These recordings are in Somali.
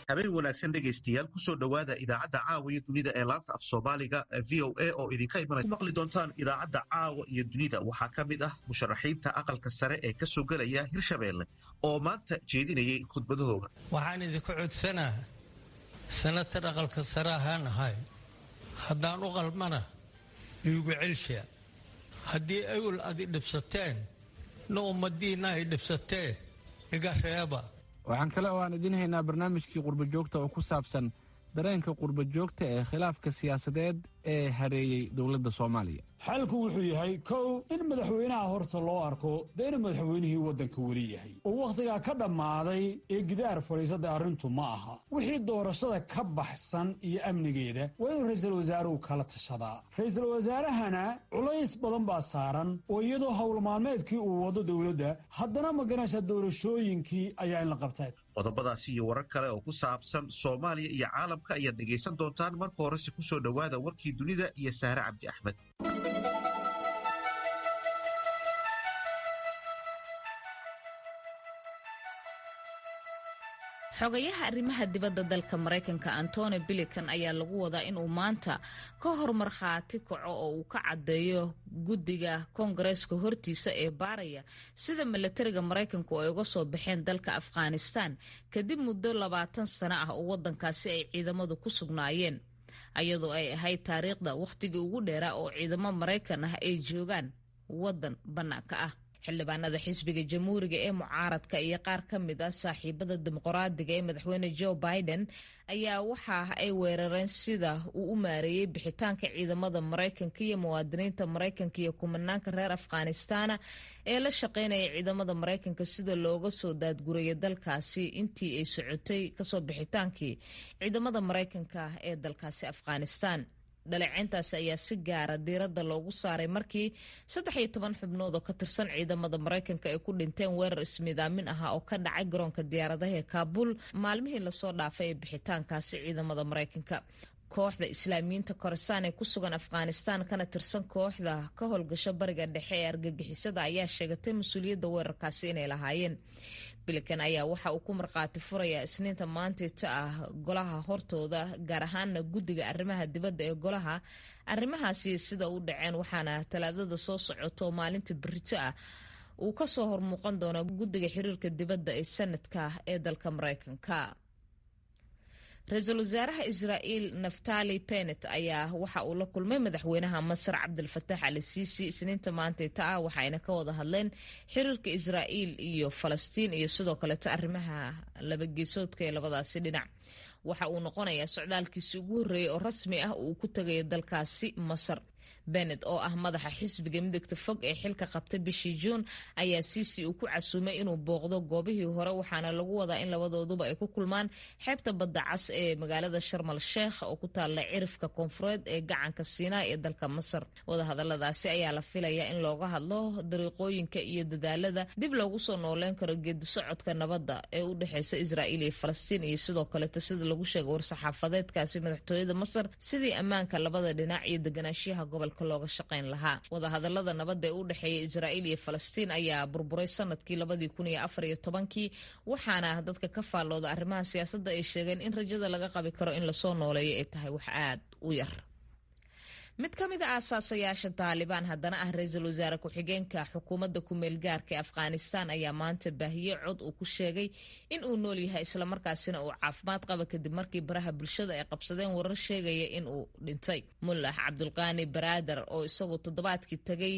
Habeen wanaagsan dhegaystayaal, kusoo dhowaada idaacadda Caawa iyo Dunida ee laanta af Soomaaliga VOA oo idinka imanaya. Ku maqli doontaan idaacadda Caawa iyo Dunida waxaa ka mid ah musharaxiinta aqalka sare ee ka soo gelaya Hirshabeelle oo maanta jeedinayay khudbadahooga. Waxaan idinku codsanaa, senator aqalka sare ahaan ahay, haddaan u qalmana iigu celsha. Haddii awel aad i dhibsateen na ummadiinna ay dhibsatee, iga reeba. Waxaan kale oo aan idiin haynaa barnaamijkii qurba joogta oo ku saabsan dareenka qurba joogta ee khilaafka siyaasadeed ee hareeyey dowladda Soomaaliya. Xalku wuxuu yahay, kow, in madaxweynaha horta loo arko dee inuu madaxweynihii waddanka weli yahay oo wakhtigaa ka dhammaaday ee gidaar fadhiisada arrintu ma aha. Wixii doorashada ka baxsan iyo amnigeeda waa inuu ra'iisul wasaaruhu kala tashadaa. Ra'iisul wasaarahana culays badan baa saaran oo iyadoo howl maalmeedkii uu wado dowladda, haddana maganaysa doorashooyinkii ayaa in la qabtaa. Qodobadaasi iyo warar kale oo ku saabsan Soomaaliya iyo caalamka ayaad dhegaysan doontaan. Marka horese kusoo dhowaada warkii dunida iyo Sahre Cabdi Axmed. Xogayaha arrimaha dibadda dalka Maraykanka Antony Blinken ayaa lagu wadaa inuu maanta ka hor markhaati kaco oo uu ka caddeeyo guddiga koongareeska hortiisa ee baaraya sida milatariga Maraykanku ay uga soo baxeen dalka Afghanistan kadib muddo 20 sano ah oo waddankaasi ay ciidamadu ku sugnaayeen, ayadoo ay ahayd taariikhda wakhtigii ugu dheeraa oo ciidamo Maraykan ah ay joogaan waddan bannaanka ah. Xildhibaanada xisbiga Jamhuuriga ee mucaaradka iyo qaar ka mid ah saaxiibada Dimuqraadiga ee madaxweyne Joe Biden ayaa waxa ay weerareen sida uu u maareeyey bixitaanka ciidamada Maraykanka iyo muwaadiniinta Maraykanka iyo kumanaanka reer Afghanistaana ee la shaqeynaya ciidamada Maraykanka sida looga soo daadguraya dalkaasi intii ay socotay kasoo bixitaankii ciidamada Maraykanka ee dalkaasi Afghanistan. Dhaleeceyntaasi ayaa si gaara diiradda loogu saaray markii 13 xubnood oo ka tirsan ciidamada Maraykanka ay ku dhinteen weerar ismiidaamin ahaa oo ka dhacay garoonka diyaaradaha ee Kaabul maalmihii lasoo dhaafay ee bixitaankaasi ciidamada Maraykanka. Kooxda Islaamiyiinta Khorasan ee ku sugan Afghanistan kana tirsan kooxda ka howlgasho Bariga Dhexe ee argagixisada ayaa sheegatay mas-uuliyadda weerarkaasi inay lahaayeen. Blinken ayaa waxa uu ku markhaati furayaa Isniinta maantita ah golaha hortooda, gaar ahaana guddiga arrimaha dibadda ee golaha, arrimahaasi sida u dhaceen, waxaana Talaadada soo socoto, maalinta berito ah, uu kasoo hormuuqan doonaa guddiga xiriirka dibadda ee sanadka ee dalka Mareykanka. Ra-iisul wasaaraha Israa'iil Naftali Bennett ayaa waxa uu la kulmay madaxweynaha Masar Cabdilfatax Al Siisi Isniinta maantayta ah, waxayna ka wada hadleen xiriirka Israa'iil iyo Falastiin iyo sidoo kaleeta arrimaha labageesoodka ee labadaasi dhinac. Waxa uu noqonayaa socdaalkiisi ugu horreeyay oo rasmi ah uu ku tagayo dalkaasi Masar. Bennett oo ah madaxa xisbiga midigta fog ee xilka qabtay bishii Juun ayaa Siisi uu ku casuumay inuu booqdo goobihii hore, waxaana lagu wadaa in labadooduba ay ku kulmaan xeebta Badda Cas ee magaalada Sharmal Sheekh oo ku taalla cirifka koonfureed ee gacanka Siinaa ee dalka Masar. Wadahadaladaasi ayaa la filayaa in looga hadlo dariiqooyinka iyo dadaalada dib loogu soo nooleyn karo geedi socodka nabadda ee u dhexeysa Israa'iil iyo Falastiin, iyo sidoo kaleeta sida lagu sheegay war-saxaafadeedkaasi madaxtooyada Masar, sidii ammaanka labada dhinac iyo deganaanshiyaha gobolka looga shaqayn lahaa. Wadahadalada nabadda ee u dhexeeya Israa'iil iyo Falastiin ayaa burburay sanadkii 2014-kii, waxaana dadka ka faallooda arrimaha siyaasadda ay sheegeen in rajada laga qabi karo in lasoo nooleeyo ay tahay wax aad u yar. Mid ka mid a aasaasayaasha Taalibaan, haddana ah ra-iisul wasaare ku-xigeenka xukuumadda ku-meel gaarka ee Afghanistan, ayaa maanta baahiyey cod uu ku sheegay in uu nool yahay islamarkaasina uu caafimaad qaba, kadib markii baraha bulshada ay qabsadeen warar sheegaya in uu dhintay. Mullah Cabdulqaani Baraader oo isagu toddobaadkii tagay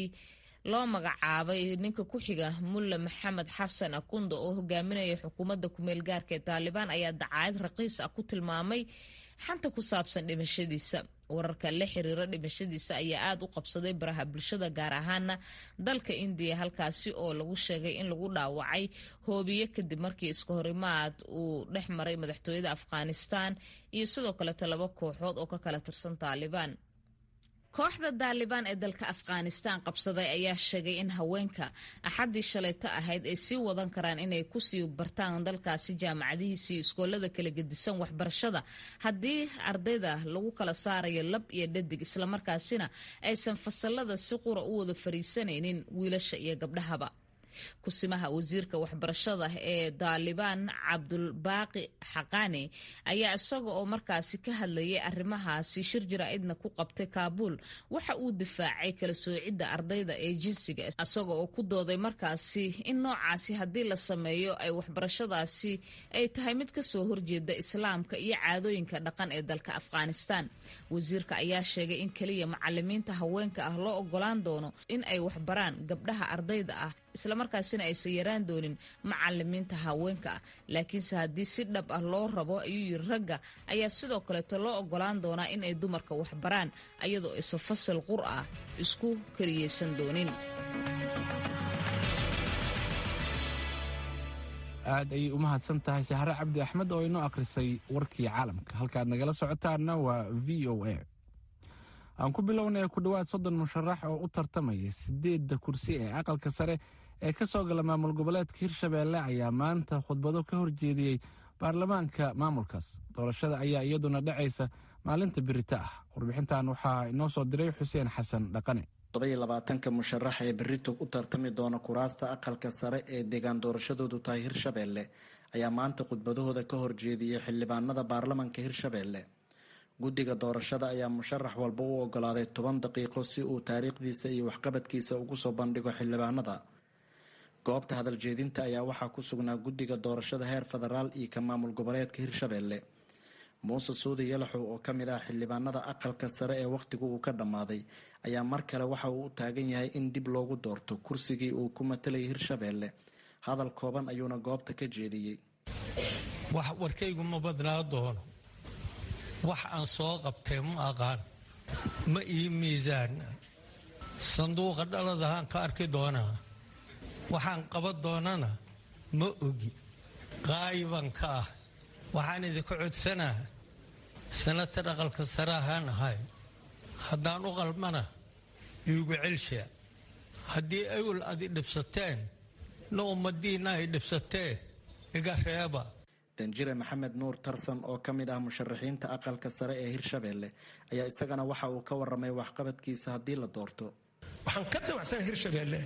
loo magacaabay ninka ku xiga Mulla Maxamed Xasan Akundo oo hogaaminaya xukuumadda ku-meel gaarka ee Taalibaan ayaa dacaayad raqiis ah ku tilmaamay xanta ku saabsan dhimashadiisa. Wararka la xiriira dhimashadiisa ayaa aada u qabsaday baraha bulshada, gaar ahaana dalka Indiya, halkaasi oo lagu sheegay in lagu dhaawacay hoobiye kadib markii iska horimaad uu dhex maray madaxtooyada Afghanistan iyo sidoo kaleeto laba kooxood oo ka kala tirsan Taalibaan. Kooxda Daalibaan ee dalka Afghanistan qabsaday ayaa sheegay in haweenka Axaddii shalayto ahayd ay sii wadan karaan inay kusii bartaan dalkaasi jaamacadihiisa iyo iskoolada kala gedisan waxbarashada, haddii ardayda lagu kala saarayo lab iyo dhadig, islamarkaasina aysan fasalada si qura u wada fariisanaynin wiilasha iyo gabdhahaba. Kusimaha wasiirka waxbarashada ee Daalibaan, Cabdulbaaqi Xaqaani, ayaa isaga oo markaasi ka hadlayay arrimahaasi shir jaraa'idna ku qabtay Kaabuul, waxa uu difaacay kala soocidda ardayda ee jinsiga, isaga oo ku dooday markaasi in noocaasi haddii la sameeyo ay waxbarashadaasi ay tahay mid kasoo horjeeda Islaamka iyo caadooyinka dhaqan ee dalka Afghanistan. Wasiirka ayaa sheegay in keliya macalimiinta haweenka ah loo ogolaan doono in ay waxbaraan gabdhaha ardayda ah, islamarkaasina aysan yaraan doonin macalimiinta haweenka ah. Laakiinse haddii si dhab ah loo rabo, ayuu yiri, ragga ayaa sidoo kaleeto loo ogolaan doonaa in ay dumarka waxbaraan, ayadoo aysan fasal qur ah isku keliyeysan doonin. Aad ayay u mahadsan tahay Sahre Cabdi Axmed oo inoo akhrisay warkii caalamka. Halkaad nagala socotaanna waa VOA. Aan ku bilownay, ku dhowaad 30 musharax oo u tartamaya sideedda kursi ee aqalka sare ee ka soo gala maamul goboleedka Hirshabeelle ayaa maanta khudbado ka horjeediyey baarlamaanka maamulkaas. Doorashada ayaa iyaduna dhacaysa maalinta birita ah. Warbixintan waxaa inoo soo diray Xuseen Xasan Dhaqane. 27-ka musharax ee berito u tartami doona kuraasta aqalka sare ee deegaan doorashadoodu tahay Hirshabeelle ayaa maanta khudbadahooda ka horjeediyey xildhibaanada baarlamanka Hirshabeelle. Guddiga doorashada ayaa musharax walba u ogolaaday 10 daqiiqo si uu taariikhdiisa iyo waxqabadkiisa ugu soo bandhigo xildhibaanada. Goobta hadaljeedinta ayaa waxaa ku sugnaa guddiga doorashada heer federaal iyo ka maamul goboleedka Hirshabeelle. Muuse Suudi Yalaxow oo ka mid ah xildhibaanada aqalka sare ee wakhtigu uu ka dhammaaday ayaa mar kale waxa uu u taagan yahay in dib loogu doorto kursigii uu ku matalayay Hirshabeelle. Hadal kooban ayuuna goobta ka jeediyey. Wax warkaygu ma badnaa doono. Wax aan soo qabtay ma aqaan, ma ii miisaan. Sanduuqa dhaladahaan ka arki doonaa. Waxaan qaban doonana ma ogi, qaayiban ka ah. Waxaan idinka codsanaa, senator aqalka sare ahaan ahay, haddaan u qalmana iigu celsha. Haddii awel aad i dhibsateen na ummadiinna ay dhibsatee, iga reeba. Danjire Maxamed Nuur Tarsan oo ka mid ah musharaxiinta aqalka sare ee Hirshabeelle ayaa isagana waxa uu ka waramay waxqabadkiisa haddii la doorto. Waxaan ka damacsana Hirshabeelle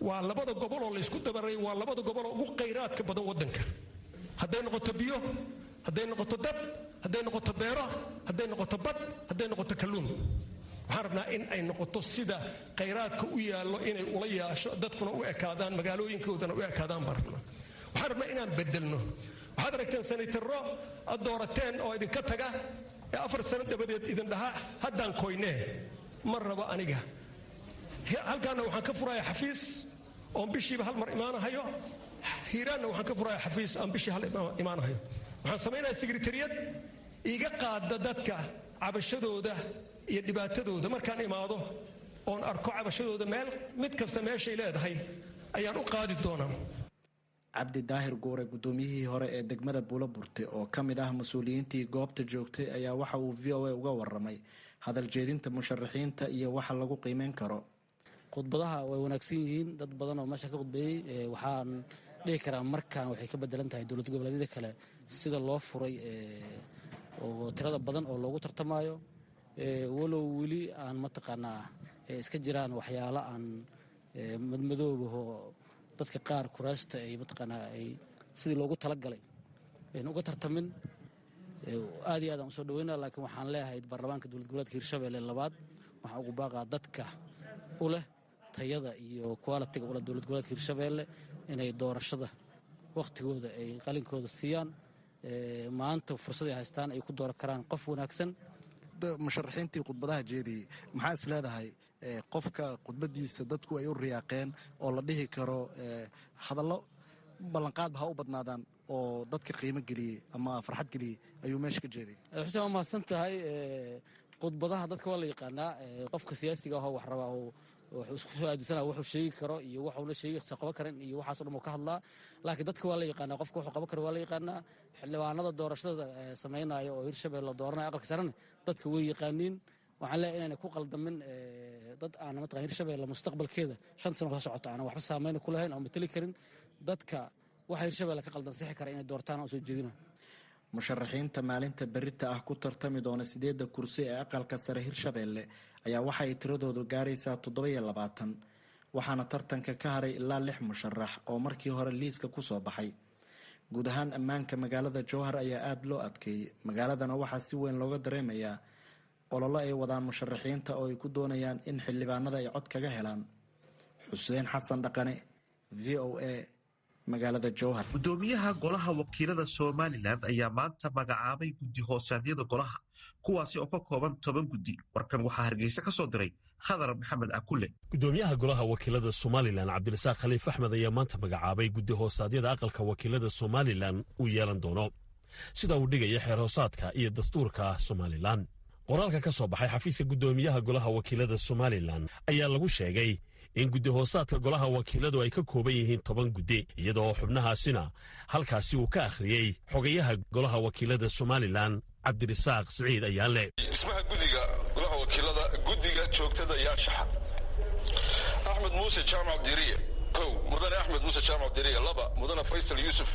waa labada gobol oo laysku dabaray, waa labada gobol oo ugu khayraadka badan waddanka, hadday noqoto biyo, hadday noqoto dab, hadday noqoto beero, hadday noqoto bad, hadday noqoto kalluun. Waxaan rabnaa in ay noqoto sida khayraadka u yaallo inay ula yeesho, dadkuna u ekaadaan, magaalooyinkoodana u ekaadaan baan rabnaa. Waxaan rabnaa inaan bedelno. Waxaad aragteen sanaytaro aad doorateen oo idinka taga ee 4 sano dabadeed idin dhaha haddaan koynee. Ma rabo aniga. Halkaana waxaan ka furaya xafiis oon bishiiba hal mar imaanahayo. Hiiraanna waxaan ka furaya xafiis aan bishii hal imaanahayo. Waxaan samaynayaa sekretariyad iiga qaada dadka cabashadooda iyo dhibaatadooda. Markaan imaado oon arko cabashadooda, meel mid kasta meeshay leedahay ayaan u qaadi doonaa. Cabdi Daahir Guure, guddoomiyihii hore ee degmada Buulo Burte oo ka mid ah mas-uuliyiintii goobta joogtay, ayaa waxa uu VOA uga waramay hadal jeedinta musharaxiinta iyo waxa lagu qiimeyn karo. Khudbadaha way wanaagsan yihiin. Dad badan oo meesha ka khudbeeyey, waxaan dhihi karaa markaan waxay ka bedelan tahay dowlad goboleedyada kale sida loo furay oo tirada badan oo loogu tartamayo, walow weli aan mataqaanaa iska jiraan waxyaalo aan madmadoobaho, dadka qaar kuraasta ay mataqaanaa ay sidii loogu talagalay ayna uga tartamin. Aad iyo aad aan usoo dhaweynaa, laakiin waxaan leeyahay baarlamaanka dowlad goboleedka Hirshabelle labaad waxaan ugu baaqaa dadka u leh tayada iyo quality-ga ula dowlad goboleedka Hirshabelle inay doorashada wakhtigooda ay qalinkooda siiyaan. Maanta fursad ay haystaan ay ku dooran karaan qof wanaagsan. Musharaxiintii khudbadaha jeediyey, maxaa is leedahay qofka khudbadiisa dadku ay u riyaaqeen oo la dhihi karo hadallo ballanqaadba ha u badnaadaan oo dadka qiimo geliyey ama farxad geliyey ayuu meesha ka jeeday? Xuseen, waa mahadsan tahay. Khudbadaha dadka waa la yaqaanaa. Qofka siyaasiga ahoo wax rabaa wuxuu isku soo aadisana wuxuu sheegi karo iyo waxuuna sheegi qaban karin iyo waxaaso dhan uu ka hadlaa, laakiin dadka waa la yaqaanaa. Qofka wuxuu qaban karo waa la yaqaanaa. Xildhibaanada doorashada samaynaya oo Hirshabelle la dooranayo aqalka sarena dadka way yaqaaniin. Waxaan leeyahay inayna ku qaldamin dad aan mataqan Hirshabelle mustaqbalkeeda 5 sano soo socota aanan waxba saameyn ku lahayn oo matali karin dadka. Waxa Hirshabelle ka qaldan sixi kara inay doortaan oo soo jeedina. Musharaxiinta maalinta berita ah ku tartami doona sideedda kursi ee aqalka sare Hirshabeelle ayaa waxaay tiradoodu gaaraysaa 27. Waxaana tartanka ka haray ilaa 6 musharax oo markii hore liiska kusoo baxay. Guud ahaan ammaanka magaalada Jowhar ayaa aada loo adkeeyey. Magaaladana waxaa si weyn looga dareemayaa ololo ay wadaan musharaxiinta oo ay ku doonayaan in xildhibaanada ay cod kaga helaan. Xuseen Xasan Dhaqane, VOA, magaalada Jowhar. Gudoomiyaha golaha wakiilada Somalilan ayaa maanta magacaabay guddi hoosaadyada golaha, kuwaasi oo ka kooban 10 guddi. Warkan waxaa Hargeysa ka soo diray Khadar Maxamed Akule. Gudoomiyaha golaha wakiilada Somalilan Cabdirasaaq Khaliif Axmed ayaa maanta magacaabay guddi hoosaadyada aqalka wakiilada Somalilan uu yeelan doono, sida uu dhigaya xeer hoosaadka iyo dastuurka Somalilan. Qoraalka ka soo baxay xafiiska guddoomiyaha golaha wakiilada Somalilan ayaa lagu sheegay in guddi hoosaadka golaha wakiiladu ay ka kooban yihiin 10 guddi, iyadoo xubnahaasina halkaasi uu ka akhriyey xogayaha golaha wakiilada Somalilan Cabdirasaaq Siciid Ayaanle. Dhismaha guddiga golaha wakiilada, guddiga joogtada iyo anshaxa: Axmed Muuse Jaamac Diriye, 1, Mudane Axmed Muuse Jaamac Diriye, 2, Mudane Faysal Yuusuf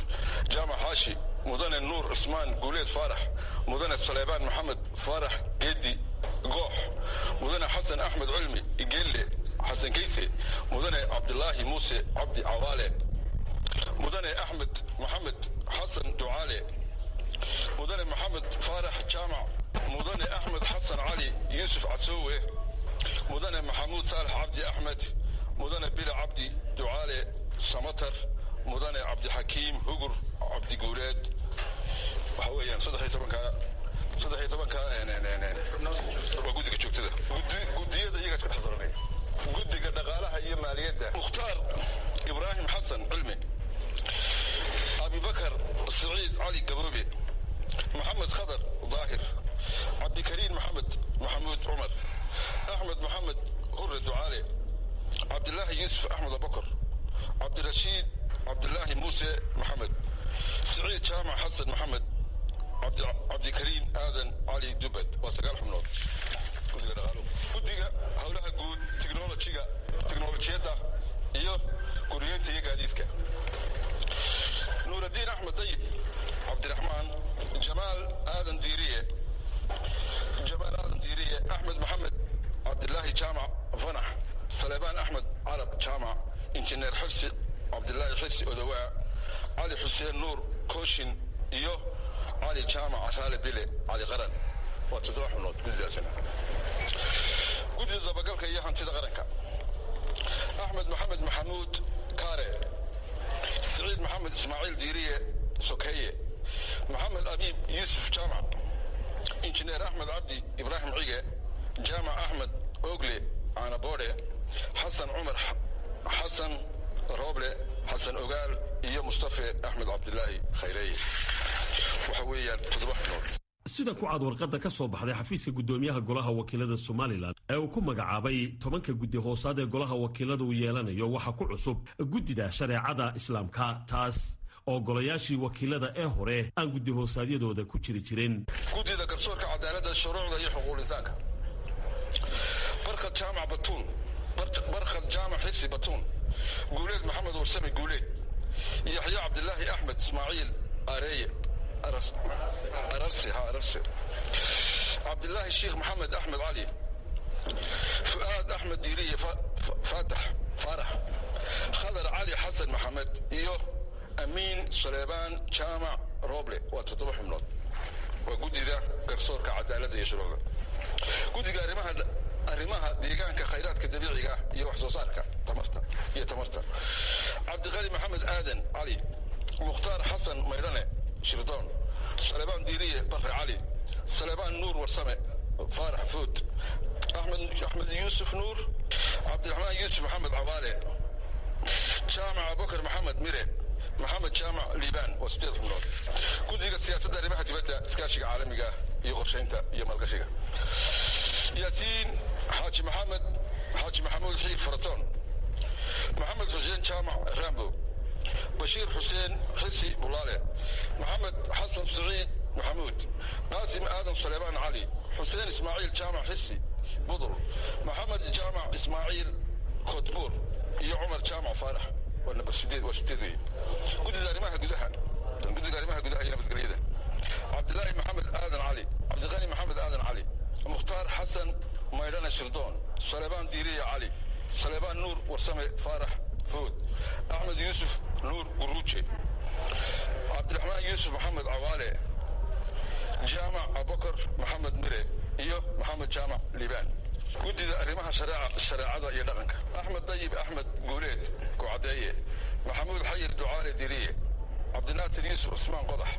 Jaamac Xaashi, Mudane Nuur Cusmaan Guuleed Faarax, Mudane Saleebaan Maxamed Faarax Geedi Goox, Mudane Xasan Axmed Cilmi Geelle Xasan Keyse, Mudane Cabdilaahi Muuse Cabdi Cawaale, Mudane Axmed Maxamed Xasan Ducaale, Mudane Maxamed Faarax Jaamac, Mudane Axmed Xasan Cali Yuusuf Casoowe, Mudane Maxamuud Saalax Cabdi Axmed, Mudane Bila Cabdi Ducaale Samatar, Mudane Cabdixakiim Hugur Cabdiguuleed. Waxa weeyaan 13-ka, 13-ka waa guddiga joogtada. Guddiyada iyagaa iska dhex daranaya. Guddiga dhaqaalaha iyo maaliyadda: Mukhtaar Ibraahim Xasan Cilmi, Abibakar Siciid Cali Gaboobe, Maxamed Khadar Daahir, Cabdikariin Maxamed Maxamuud Cumar, Axmed Maxamed Hure Ducaale, Cabdilaahi Yuusuf Axmed Abakar, Cabdirashiid Cabdilaahi Muuse Maxamed, Siciid Jaamac Xasan Maxamed, Cabdikariin Aadan Cali Dubad. Waa 9 xubnood guddiga dhaqaaluhu. Guddiga howlaha guud, tiknolojiga, tiknolojiyadda iyo guriyeynta iyo gaadiidka: Nuuraddiin Axmed Dayib Cabdiraxmaan, Jamaal Aadan Diiriye, Jamaal Aadan Diiriye, Axmed Maxamed Cabdilaahi Jaamac Fanax, Saleebaan Axmed Carab Jaamac, Injineer Xirsi Cabdilaahi Xirsi Odowaa, Cali Xuseen Nuur Kooshin iyo Cali Jaamac Caraale Bile Cali Qaran. Waa 7 xubnood guddidaasina. Guddida dabagalka iyo hantida qaranka: Axmed Maxamed Maxamuud Kaare, Siciid Maxamed Ismaaciil Diiriye Sokeeye, Maxamed Abiib Yuusuf Jaamac, Injineer Axmed Cabdi Ibraahim Cige, Jaamac Axmed Ogle Caanaboodhe, Xasan Cumar Xasan Rooble Xasan Ogaal iyo Mustafe Axmed Cabdilaahi Khayreeye. Waxa weeyaan 7 xubnood. Sida ku cad warqadda ka soo baxday xafiiska guddoomiyaha golaha wakiilada Somalilan ee uu ku magacaabay 10-ka guddi hoosaad ee golaha wakiilada uu yeelanayo, waxaa ku cusub guddida shareecada islaamka, taas oo golayaashii wakiilada ee hore aan guddi hoosaadyadooda ku jiri jirin. Guddida garsoorka, cadaaladda, shuruucda iyo xuquuqul insaanka: Barkhad Jaamac Batuun, Barkhad Jaamac Xisi Batuun, Guuleed Maxamed Warsame Guuleed, Yaxya Cabdilaahi Axmed Ismaaciil Areeye Ararse, ha Ararse, Cabdilaahi Sheekh Maxamed Axmed Cali, Fu'aad Axmed Diiriye Faatax Faarax, Khadar Cali Xasan Maxamed iyo Amiin Saleebaan Jaamac Rooble. Waa 7 xubnood, waa guddida garsoorka, cadaaladda iyo shuruucda. Guddiga arrimaha deegaanka, khayraadka dabiiciga ah iyo wax soo saarka tamarta iyo tamarta: Cabdiqali Maxamed Aadan Cali, Mukhtaar Xasan Maydhane Shirdoon, Saleebaan Diiriye Barre Cali, Saleebaan Nuur Warsame Faarax Fuud, Axmed Yuusuf Nuur, Cabdiraxmaan Yuusuf Maxamed Cawaale, Jaamac Abubakar Maxamed Mire, Maxamed Jaamac Liibaan. Waa 8 xubnood. Guddiga siyaasadda, arrimaha dibadda, iskaashiga caalamiga ah iyo qorshaynta iyo maalgashiga: Yaasiin Xaaji Maxamed Xaaji Maxamuud Xiir Faratoon, Maxamed Xuseen Jaamac Rambo, Bashiir Xuseen Xirsi Bulaale, Maxamed Xasan Siciid Maxamuud, Qaasim Aadan Saleebaan Cali, Xuseen Ismaaciil Jaamac Xirsi Budul, Maxamed Jaamac Ismaaciil Koodbuur iyo Cumar Jaamac Faarax. Waa nambar 8, waa 8 weeye. Guddida arrimaha gudaha, guddiga arrimaha gudaha iyo nabadgelyada: Cabdilaahi Maxamed Aadan Cali, Cabdiqani Maxamed Aadan Cali, Mukhtaar Xasan Maydhane Shirdoon, Saleebaan Diiriye Cali, Saleebaan Nuur Warsame Faarax Food, Axmed Yuusuf Nuur Guruuje, Cabdiraxmaan Yuusuf Maxamed Cawaale, Jaamac Abubakar Maxamed Mire iyo Maxamed Jaamac Liibaan. Guddida arrimaha shareecada iyo dhaqanka: Axmed Dayib Axmed Guuleed Kucadeeye, Maxamuud Xayir Ducaale Diriye, Cabdinaasir Yuusuf Cusmaan Qodax,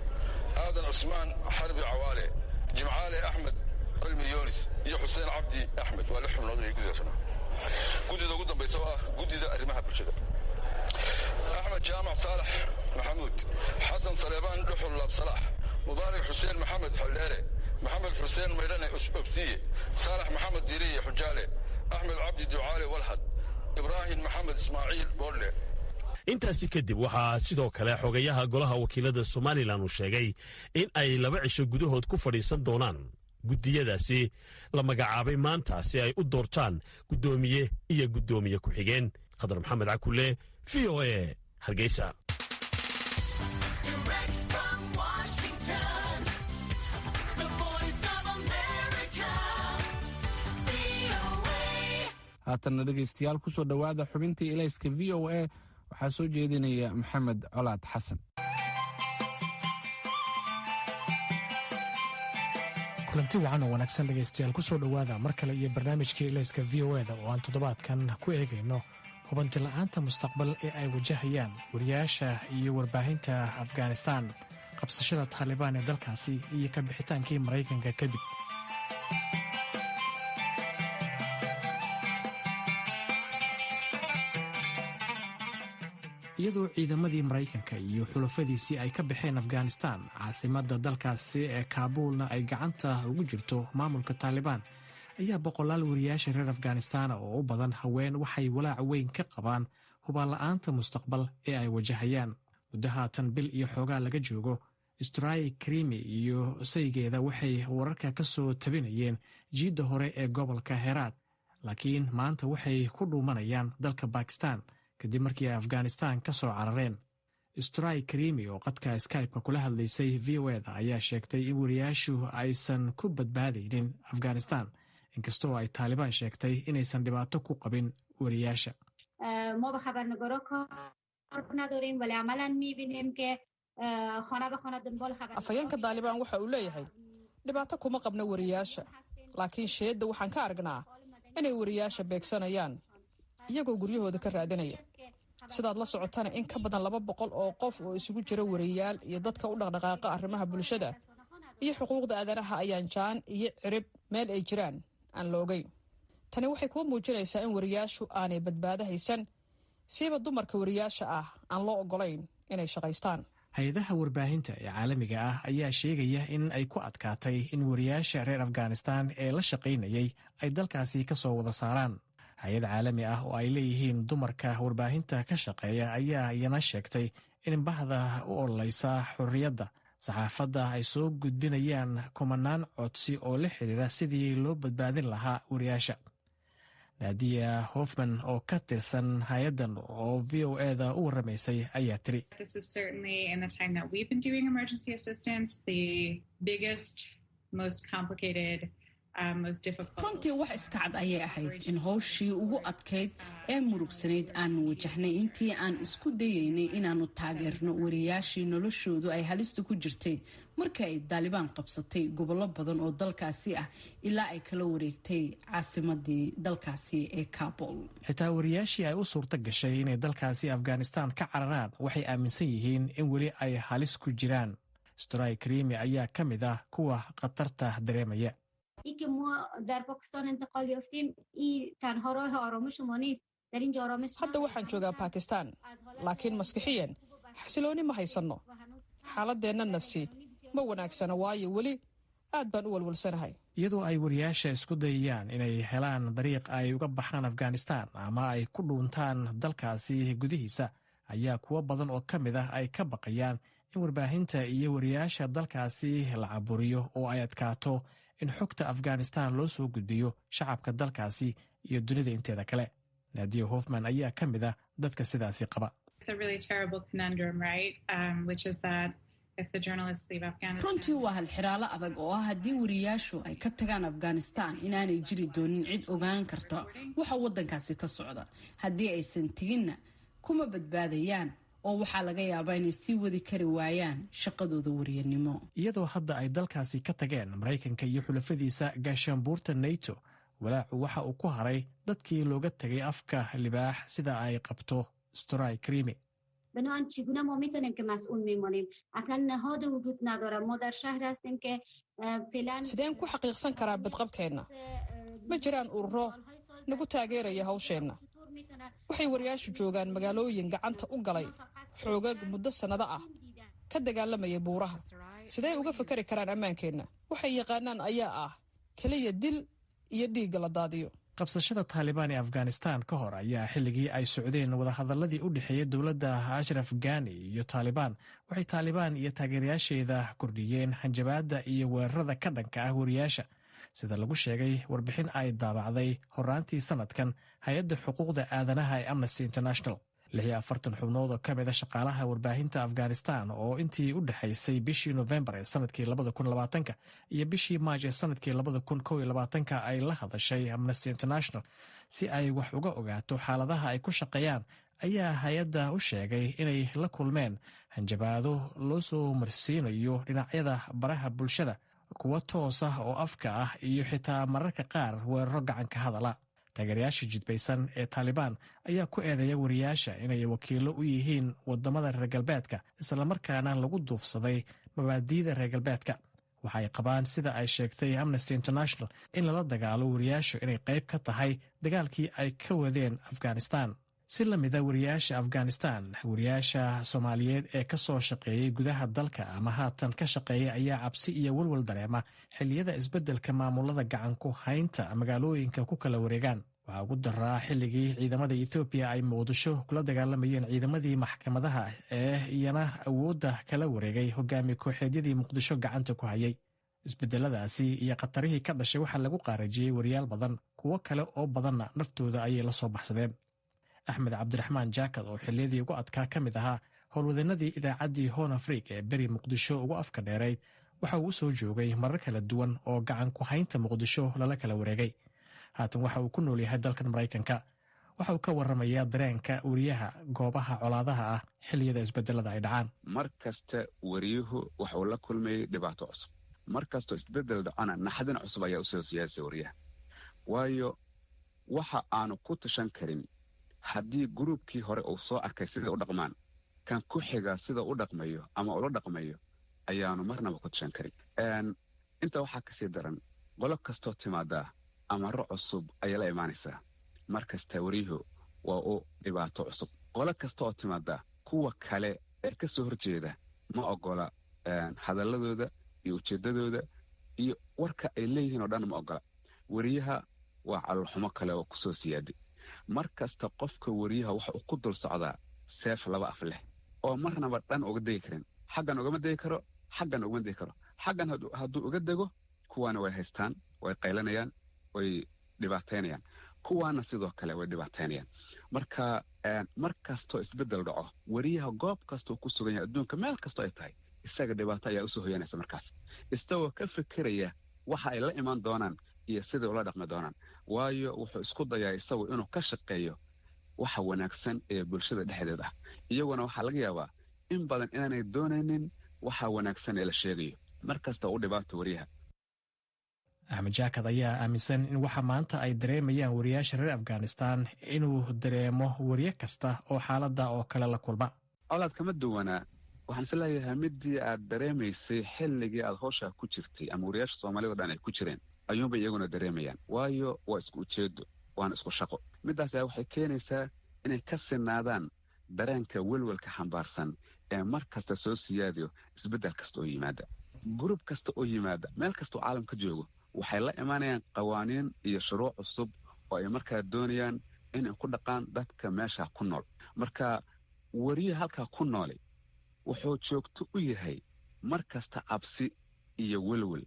Aadan Cusmaan Xarbi Cawaale, Jimcaale Axmed Cilmi Yoonis iyo Xuseen Cabdi Axmed. Waa lix xubnood ay guddidaasna. Guddida ugu dambaysa oo ah guddida arrimaha bulshada: Axmed Jaamac Saalax Maxamuud, Xasan Saleebaan Dhuxul Laabsalaax, Mubaarak Xuseen Maxamed Xoldheere, Maxamed Xuseen Maydhane Obsiye, Saalax Maxamed Diriye Xujaale, Axmed Cabdi Ducaale Walhad, Ibraahim Maxamed Ismaaciil Boodle. Intaasi kadib waxaa sidoo kale xogayaha golaha wakiilada Somalilan uu sheegay in ay 2 cisho gudahood ku fadhiisan doonaan guddiyadaasi la magacaabay maanta si ay u doortaan guddoomiye iyo guddoomiye ku-xigeen. Khadar Maxamed Cakule, VOA, Hargeysa. Haatanna dhegaystayaal, ku soo dhowaada xubintii ilayska VOA. Waxaa soo jeedinaya Maxamed Colaad Xasan. Kulanti wacan oo wanaagsan dhegaystayaal, ku soo dhowaada mar kale iyo barnaamijkii ilayska VOA-da oo aan toddobaadkan ku eegayno hubanti la'aanta mustaqbal ee ay wajahayaan wariyaasha iyo warbaahinta Afghanistan qabsashada Taalibaan ee dalkaasi iyo ka bixitaankii Maraykanka kadib. Iyadoo ciidamadii Maraykanka iyo xulafadiisii ay ka baxeen Afghanistan, caasimadda dalkaasi ee Kaabuulna ay gacanta ugu jirto maamulka Taalibaan, ayaa boqolaal wariyaasha reer Afghanistan oo u badan haween waxay walaac weyn ka qabaan hubaanla'aanta mustaqbal ee ay wajahayaan. Muddo haatan bil iyo xoogaa laga joogo, Strai Krimi iyo saygeeda waxay wararka ka soo tabinayeen jiidda hore ee gobolka Heraad, laakiin maanta waxay ku dhuumanayaan dalka Bakistan kadib markii ay Afghanistan ka soo carareen. Strai Krimi oo qadka Skype-ka kula hadlaysay VOA-da ayaa sheegtay in wariyaashu aysan ku badbaadaynin Afghanistan, inkastoo ay Taalibaan sheegtay inaysan dhibaato ku qabin wariyaasha. ما با خبرنگارا کار نداریم ولی عملا میبینیم که خانه به خانه دنبال خبر Afhayeenka Daalibaan waxa uu leeyahay dhibaato kuma qabno wariyaasha, laakiin sheedda waxaan ka aragnaa inay wariyaasha beegsanayaan iyagoo guryahooda ka raadinaya. Sidaad la socotana, in ka badan 200 oo qof oo isugu jira wariyaal iyo dadka u dhaqdhaqaaqa arrimaha bulshada iyo xuquuqda aadanaha ayaan jaan iyo cirib meel ay jiraan aan loogeyn. Tani waxay kuu muujinaysaa in wariyaashu aanay badbaado haysan, siiba dumarka wariyaasha ah aan loo oggolayn inay shaqaystaan. Hay-adaha warbaahinta ee caalamiga ah ayaa sheegaya in ay ku adkaatay in wariyaasha reer Afghanistan ee la shaqaynayay ay dalkaasi ka soo wada saaraan. Hay-ad caalami ah oo ay leeyihiin dumarka warbaahinta ka shaqeeya ayaa iyana sheegtay in bahda u ololeysa xorriyadda saxaafadda ay soo gudbinayaan kumanaan codsi oo la xiriira sidii loo badbaadin lahaa wariyaasha. Naadiya Hofman oo ka tirsan hay-addan oo VOA-da u warramaysay ayaa tiri: This is certainly, in the time that we've been doing emergency assistance, the biggest, most complicated, most difficult. Runtii wax iska cad ayay ahayd in howshii ugu adkayd ee murugsanayd aanu wajahnay intii aan isku dayaynay inaannu taageerno wariyaashii noloshoodu ay halista ku jirtay markii ay Daalibaan qabsatay gobollo badan oo dalkaasi ah ilaa ay kala wareegtay caasimadii dalkaasi ee Kabul. Xitaa wariyaashii ay u suurto gashay inay dalkaasi Afghanistan ka cararaan waxay aaminsan yihiin in weli ay halis ku jiraan. Stray Krimi ayaa ka mid ah kuwa khatarta dareemaya. ای که ما در پاکستان انتقال یافتیم، این تنها راه آرامش ما نیست. در اینجا آرامش Hadda waxaan joogaa Bakistan, laakiin maskixiyan xasilooni ma haysanno. Xaaladdeenna nafsi ma wanaagsana, waayo weli aad baan u walwalsanahay. Iyadoo ay wariyaasha isku dayayaan inay helaan dariiq ay uga baxaan Afghanistan ama ay ku dhuuntaan dalkaasi gudihiisa, ayaa kuwo badan oo ka mid ah ay ka baqayaan in warbaahinta iyo wariyaasha dalkaasi la caburiyo oo ay adkaato in xogta Afghanistan loo soo gudbiyo shacabka dalkaasi iyo dunida inteeda kale. Naadiya Hofman ayaa ka mid ah dadka sidaasi qaba. It's a really terrible conundrum, right? Which is that Runtii waa halxiraalo adag oo ah haddii wariyaashu ay ka tagaan Afghanistan inaanay jiri doonin cid ogaan karta waxa waddankaasi ka socda. Haddii aysan teginna kuma badbaadayaan oo waxaa laga yaabaa inay sii wadi kari waayaan shaqadooda wariyanimo. Iyadoo hadda ay dalkaasi ka tageen Maraykanka iyo xulafadiisa gaashaanbuurta Nato, walaacu waxa uu ku haray dadkii looga tegay afka libaax, sida ay qabto Storay Krimi. بنابراین چگونه ما میتونیم که مسئول میمانیم؟ اصلا نهاد وجود نداره. ما در شهر هستیم که فعلا Sideen ku xaqiiqsan karaa badqabkeenna? Ma jiraan ururo nagu taageeraya hawsheenna. Waxay wariyaashu joogaan magaalooyin gacanta u galay xoogag muddo sannado ah ka dagaalamaya buuraha. Sidee uga fakari karaan ammaankeenna? Waxay yaqaanaan ayaa ah keliya dil iyo dhiigga la daadiyo. Qabsashada Taalibaan ee Afghanistan ka hor ayaa xilligii ay socdeen wadahadaladii u dhexeeyey dowladda Ashraf Gani iyo Taalibaan, waxay Taalibaan iyo taageerayaasheeda kordhiyeen hanjabaadda iyo weerarada ka dhanka ah wariyaasha, sida lagu sheegay warbixin ay daabacday horaantii sanadkan hay-adda xuquuqda aadanaha ee Amnesty International. 46 xubnood oo ka mid a shaqaalaha warbaahinta Afghanistan oo intii u dhexaysay bishii Nofembar ee sanadkii 2020-ka iyo bishii Maaj ee sanadkii 2021-ka ay la hadashay Amnesty International si ay wax uga ogaato xaaladaha ay ku shaqeeyaan ayaa hay-adda u sheegay inay la kulmeen hanjabaado loo soo marsiinayo dhinacyada baraha bulshada, kuwa toos ah oo afka ah iyo xitaa mararka qaar weeraro gacanka hadala. Taageerayaasha jidbaysan ee Taalibaan ayaa ku eedeeya wariyaasha inay wakiillo u yihiin wadamada reer galbeedka, islamarkaana lagu duufsaday mabaadiida reer galbeedka. Waxa ay qabaan, sida ay sheegtay Amnesty International, in lala dagaalo wariyaashu inay qayb ka tahay dagaalkii ay ka wadeen Afghanistan. Si la mida wariyaasha Afghanistan, wariyaasha Soomaaliyeed ee ka soo shaqeeyey gudaha dalka ama haatan ka shaqeeya ayaa cabsi iyo walwal dareema xilliyada isbeddelka maamulada gacan ku haynta magaalooyinka ku kala wareegaan. Waxaa ugu daraa xilligii ciidamada Ethoobiya ay Muqdisho kula dagaalamayeen ciidamadii maxkamadaha ee iyana awoodda kala wareegay hogaami kooxeedyadii Muqdisho gacanta ku hayay. Isbedeladaasi iyo khatarihii ka dhashay waxaa lagu qaarajiyey wariyaal badan, kuwo kale oo badanna naftooda ayay la soo baxsadeen. Axmed Cabdiraxmaan Jaakad oo xilliyadii ugu adkaa ka mid ahaa howlwadeenadii idaacaddii Horn Afrik ee beri Muqdisho ugu afka dheerayd, waxa uu u soo joogay marar kala duwan oo gacan ku haynta Muqdisho lala kala wareegay. Haatan waxa uu ku nool yahay dalkan Maraykanka. Waxa uu ka warramayaa dareenka wariyaha goobaha colaadaha ah xilliyada isbedelada ay dhacaan. Mar kasta wariyuhu waxuu la kulmayay dhibaato cusub. Mar kastoo isbedel dhacona, naxdin cusub ayaa usoo siyaasay wariyaha, waayo waxa aanu ku tashan karin haddii gruubkii hore uu soo arkay sida u dhaqmaan, kan ku xiga sida u dhaqmayo ama ula dhaqmayo ayaanu marnaba ku tashan karin. Intaa waxaa kasii daran, qolo kastoo timaadaa amaro cusub ayay la imaanaysaa. Mar kasta wariyuhu waa u dhibaato cusub. Qolo kasta oo timaadaa kuwa kale ee ka soo horjeeda ma ogola hadalladooda iyo ujeeddadooda iyo warka ay leeyihiin oo dhan ma ogola. Wariyaha waa caloolxumo kale oo kusoo siyaaday. Mar kasta qofka wariyaha waxa uu ku dul socdaa seef laba af leh oo marnaba dhan uga degi karin. Xaggan ugama degi karo, xaggan ugama degi karo. Xaggan hadduu uga dego, kuwaana way haystaan, way qaylanayaan, way dhibaataynayaan, kuwaana sidoo kale way dhibaataynayaan. Marka mar kastoo isbeddel dhaco, wariyaha goob kastoo ku sugan yahay adduunka, meel kastoo ay tahay, isaga dhibaato ayaa usoo hoyanaysa markaas, isagoo ka fikiraya waxa ay la iman doonaan iyo siday ula dhaqmi doonaan, waayo wuxuu isku dayaa isagu inuu ka shaqeeyo waxa wanaagsan ee bulshada dhexdeed ah. Iyaguna waxaa laga yaabaa in badan inaanay doonaynin waxa wanaagsan ee la sheegayo. Mar kasta u dhibaato wariyaha. Axmed Jaakad ayaa aaminsan in waxa maanta ay dareemayaan wariyaasha reer Afghanistan inuu dareemo wariye kasta oo xaaladda oo kale la kulma. Colaad kama duwanaa. Waxaan is leeyahay midii aad dareemaysay xilligii aad howshaa ku jirtay ama wariyaasha Soomaalida o dhan ay ku jireen ayuunbay iyaguna dareemayaan, waayo waa isku ujeedo waana isku shaqo. Middaas ayaa waxay keenaysaa inay ka sinaadaan dareenka welwelka xambaarsan ee mar kasta soo siyaadayo isbeddel kasta oo yimaada, gurub kasta oo yimaada, meel kasta oo caalam ka joogo. Waxay la imanayaan qawaaniin iyo shuruuc cusub oo ay markaa doonayaan inay ku dhaqaan dadka meesha ku nool. Marka wariyaha halkaa ku noolay wuxuu joogto u yahay mar kasta cabsi iyo welwel.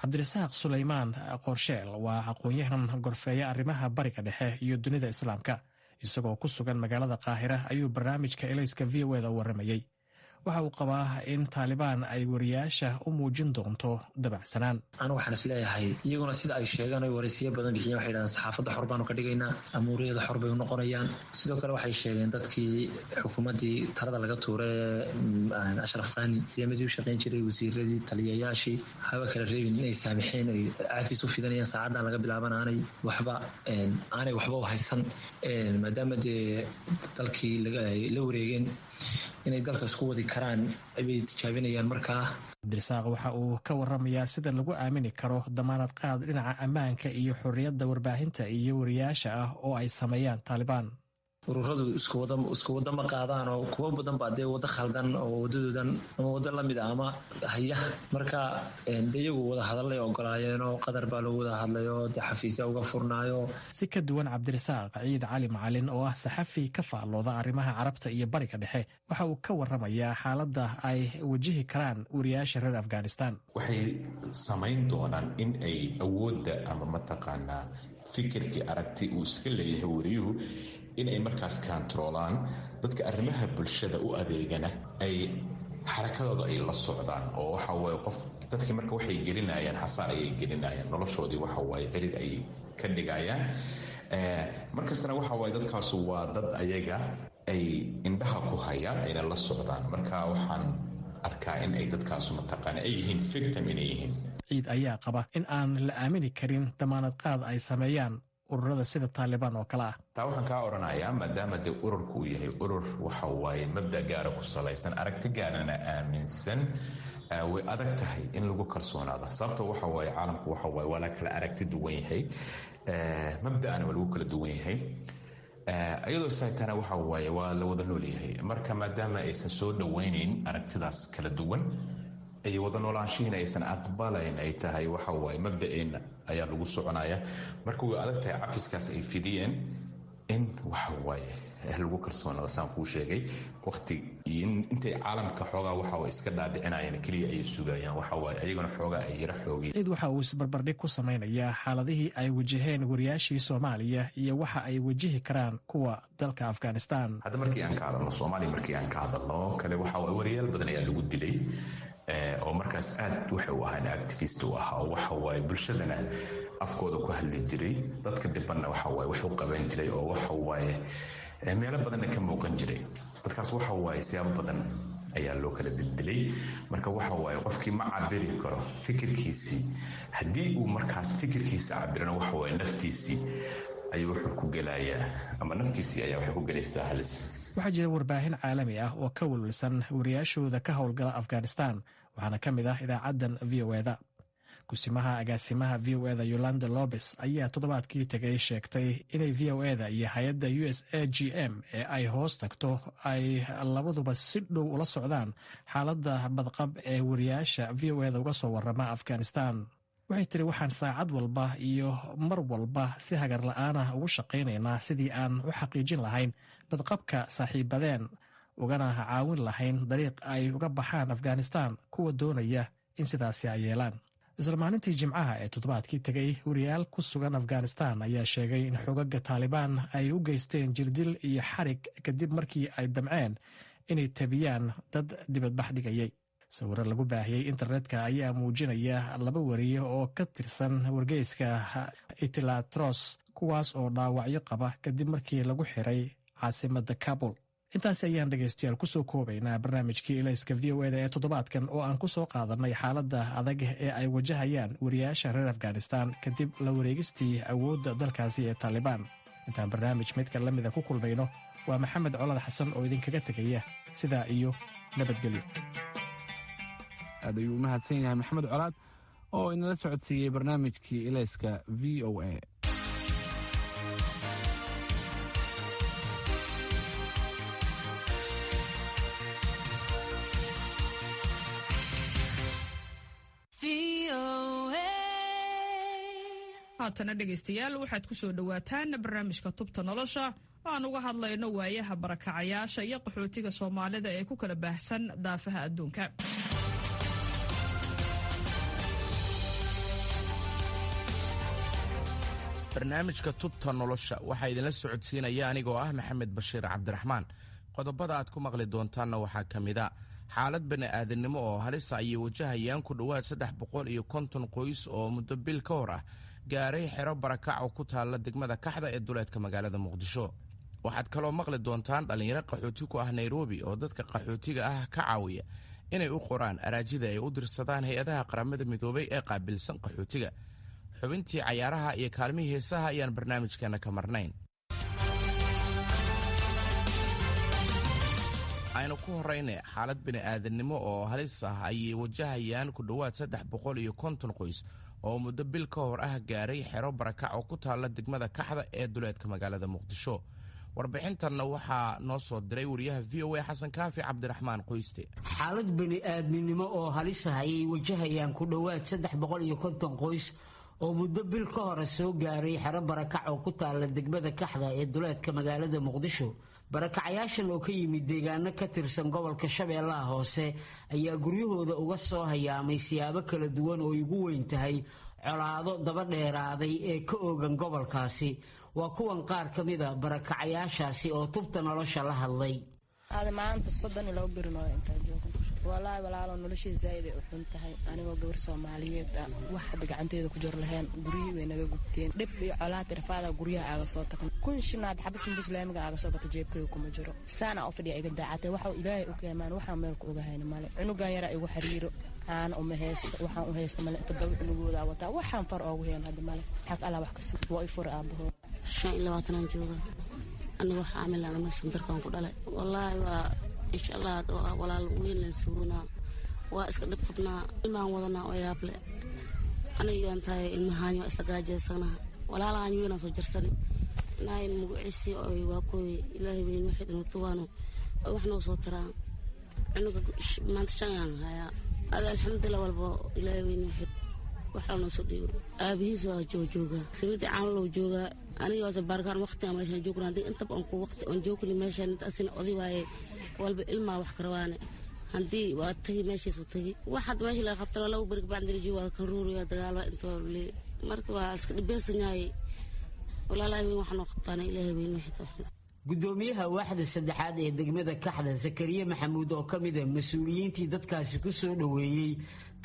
Cabdirasaaq Sulaymaan Qorsheel waa aqoon-yahan gorfeeya arrimaha Bariga Dhexe iyo dunida Islaamka. Isagoo ku sugan magaalada Qaahira ayuu barnaamijka Elayska VOA da u warramayey. Waxa uu qabaa in Taalibaan ay wariyaasha u muujin doonto dabacsanaan. Anu waxaan isleeyahay iyaguna sida ay sheegaan oy waraysiyo badan bixiyeen, waxay yidhahdeen saxaafadda xor baanu ka dhigaynaa, amuuriyada xor bay u noqonayaan. Sidoo kale waxay sheegeen dadkii xukuumaddii talada laga tuuray ee Ashraf Khani, ciidamadii u shaqayn jiray, wasiiradii, taliyayaashii, haba kala reebin, inay saamixeen, ay caafis u fidanayaan saacaddan laga bilaaban, aanay waxba aanay waxba u haysan, maadaama dee dalkii la wareegeen, inay dalka isku wadi karaan bay tijaabinayaan markaa. Cabdirasaaq waxa uu ka waramayaa sida lagu aamini karo damaanad qaad dhinaca ammaanka iyo xorriyadda warbaahinta iyo wariyaasha ah oo ay sameeyaan Taalibaan. Ururadu isku waddo ma qaadaan, oo kuwo badan baa dee waddo khaldan oo waddadoodan ama waddo lamid a ama haya. Marka de iyagu wada hadallay ogolaayeen oo Qatar baa lagu wada hadlayo, dee xafiisya uga furnaayo. Si ka duwan Cabdirasaaq, Ciid Cali Macalin oo ah saxafi ka faallooda arrimaha Carabta iyo Bariga Dhexe waxa uu ka waramayaa xaaladda ay wajihi karaan wariyaasha reer Afghanistan. Waxay samayn doonaan in ay awoodda ama mataqaanaa fikirkii aragti uu iska leeyahay wariyuhu in ay markaas kaantaroolaan, dadka arrimaha bulshada u adeegana ay xarakadooda ay la socdaan, oo waxawaaye qof dadkii marka waxay gelinayaan xasaar ayay gelinayaan, noloshoodii waxawaaye cirir ayay ka dhigayaan. Markastana waxawaaye dadkaasu waa dad ayaga ay indhaha ku hayaan ayna la socdaan. Marka waxaan arkaa in ay dadkaasu mataqaana ay yihiin victim inay yihiin. Ciid ayaa qaba in aan la aamini karin damaanad qaad ay sameeyaan ururada sida Taalibaan oo kale ah. Taa waxaan kaa odhanayaa, maadaama dee ururku uu yahay urur waxa waaye mabda gaara ku salaysan, aragti gaarana aaminsan, way adag tahay in lagu kalsoonaado. Sababto waxa waaye caalamku waxa waaye waa la kala aragti duwan yahay, mabda'ana waa lagu kala duwan yahay. Iyadoo saatana waxa waaye waa la wada nool yahay. Marka maadaama aysan soo dhowaynayn aragtidaas kala duwan ay wada noolaanshihiina aysan aqbalayn, ay tahay waxa waaye mabda'eenna ayaa lagu soconaya. Marka way adag tahay cafiskaas ay fidiyeen in waxa waaye lagu kalsoonaada. Saan kuu sheegay, waqti intay caalamka xoogaa waxa iska dhaadhicinayaan keliya ayay sugayaan, waxa waaye ayaguna xoogaa ay yara xoogeen. Ciid waxa uu isbarbardhig ku samaynayaa xaaladihii ay wajaheen wariyaashii Soomaaliya iyo waxa ay wajihi karaan kuwa dalka Afghanistan. Hadda markii aan ka hadalno Soomaaliya, markii aan ka hadalno kale, waxa waaye wariyaal badan ayaa lagu dilay oo markaas aad waxay u ahaan activist u ahaa, oo waxa waaye bulshadana afkooda ku hadli jiray, dadka dhibanna waxa waaye wax u qaban jiray, oo waxa waaye meelo badanna ka muuqan jiray. Dadkaas waxa waaye siyaabo badan ayaa loo kala dildilay. Marka waxa waaye qofkii ma cabiri karo fikirkiisii. Haddii uu markaas fikirkiisa cabirana, waxa waaye naftiisii ayuu wuxuu ku gelayaa ama naftiisii ayaa waxay ku gelaysaa halis. Waxaa jira warbaahin caalami ah oo ka welwelsan wariyaashooda ka howlgala Afghanistan, waxaana ka mid ah idaacaddan VOA-da. Kusimaha agaasimaha VOA-da Yolanda Lobes ayaa toddobaadkii tegay sheegtay inay VOA-da iyo hay-adda USAGM ee ay hoos tagto ay labaduba si dhow ula socdaan xaaladda badqab ee wariyaasha VOA-da uga soo warama Afghanistan. Waxay tiri, waxaan saacad walba iyo mar walba si hagar la'aan ah ugu shaqaynaynaa sidii aan u xaqiijin lahayn badqabka saaxiibadeen, ugana caawin lahayn dariiq ay uga baxaan Afghanistan kuwa doonaya in sidaasi ay yeelaan. Isla maalintii Jimcaha ee toddobaadkii tegay, wariyaal ku sugan Afghanistan ayaa sheegay in xogaga Taalibaan ay u geysteen jirdil iyo xarig kadib markii ay damceen inay tabiyaan dad dibadbax dhigayay. Sawiro lagu baahiyey internetka ayaa muujinaya laba wariye oo ka tirsan wargeyska Itilatros, kuwaas oo dhaawacyo qaba kadib markii lagu xiray caasimadda Kabul. Intaasi ayaan dhegaystayaal kusoo koobaynaa barnaamijkii Ilayska VOA-da ee toddobaadkan, oo aan ku soo qaadanay xaaladda adag ee ay wajahayaan wariyaasha reer Afghanistan kadib la wareegistii awoodda dalkaasi ee Taalibaan. Intaan barnaamij midka la mida ku kulmayno, waa Maxamed Colad Xasan oo idinkaga tegaya sidaa iyo nabadgelyo. Aad ayuu u mahadsan yahay Maxamed Colaad oo inala socodsiiyey barnaamijkii Ilayska VOA. Haatana dhegaystayaal, waxaad ku soo dhowaataan barnaamijka Tubta Nolosha oo aan uga hadlayno waayaha barakacayaasha iyo qaxootiga Soomaalida ee ku kala baahsan daafaha adduunka. Barnaamijka Tubta Nolosha waxaa idinla socodsiinaya anigoo ah Maxamed Bashiir Cabdiraxmaan. Qodobada aad ku maqli doontaanna waxaa ka mid a Xaalad bani'aadannimo oo halisa ayay wajahayaan ku dhowaad 350 qoys oo muddo bil ka hor ah gaaray xero barakac oo ku taalla degmada Kaxda ee duleedka magaalada Muqdisho. Waxaad kaloo maqli doontaan dhallinyaro qaxooti ku ah Nairobi oo dadka qaxootiga ah ka caawiya inay u qoraan araajida ay u dirsadaan hay-adaha Qaramada Midoobay ee qaabilsan qaxootiga. Xubintii cayaaraha iyo kaalmihii heesaha ayaan barnaamijkeena ka marnayn. Aynu ku horrayne, xaalad bini'aadannimo oo halis ah ayay wajahayaan ku dhowaad 350 qoys oo muddo bil ka hor ah gaaray xero barakac oo ku taalla degmada Kaxda ee duleedka magaalada Muqdisho. Warbixintanna waxaa noo soo diray wariyaha VOA Xasan Kaafi Cabdiraxmaan Qoyste. Xaalad bani'aadminimo oo halis ah ayay wajahayaan ku dhowaad 350 qoys oo muddo bil ka hore soo gaaray xero barakac oo ku taalla degmada Kaxda ee duleedka magaalada Muqdisho. Barakacayaashan oo ka yimid deegaano ka tirsan gobolka Shabeellaha Hoose ayaa guryahooda uga soo hayaamay siyaabo kala duwan oo ugu weyn tahay colaado daba dheeraaday ee ka oogan gobolkaasi. Waa kuwan qaar ka mida barakacayaashaasi oo tubta nolosha la hadlay. Aada maanta 32 birnoo intaan joogno. Walaahi walaalo, noloshii zaaid ay u xun tahay. Anigoo gabar Soomaaliyeed ah, wax hadda gacanteeda ku jir lahayn, guryihii way naga gubteen. Dhib iyo colaad irfaada guryaha aaga soo tagno. 1000 shinaad xabas muslaamiga aaga soo gato jeebkayga kuma jiro. Saana u fadhiya iga daacatay, waxa Ilaahay u keenmaan waxaan meel ku ogahayna male. Cunugan yaraa igu xiriiro, caana uma haysto, waxaan u haysto male. Toddoba cunugoodaa wataa, waxaan far oogu heen hadda male. Xaq Allah wax kasi waa i fura aabahood. 25aan jooga aniga, wax caamil ama sandarkaan ku dhalay. Wallaahi waa insha Allah oo walaal weyn lan sugunaa, waa iska dhib qabnaa, ilmahan wadanaa oo yaable. Aniga yoon tahay ilmahaan waa isla gaajeysanaha, walaalahan weynaan soo jarsani inaay mugucisi oy waa kooy. Ilaahay weyn waxay dhan tuwaano oo wax noo soo taraa. Cunuga maanta 5 aan hayaa ada, alxamdulilah, walba Ilaahay weyn waxay wax noo soo dhiibo. Aabihiis waa jooga sabida caanlow joogaa. Aniga waase baarkaan waqti aan meeshaan joogna, haddii intaba aan ku waqti aan joogni meeshaan intaasina oday waaye, walba ilmaa wax karawaane. Haddii waa tagi meeshiisu tagi, wax hadda meesha laga qabtana laba beri kabacdi waa ka ruuriya dagaal waa inta waa leey. Marka waa iska dhibaysan yahay. Walaalahay weyn waxaa noo qabtaana Ilaahay weyn waxay. Gudoomiyaha waaxda saddexaad ee degmada Kaxda, Zakariya Maxamuud, oo ka mid a mas-uuliyiintii dadkaasi ku soo dhoweeyey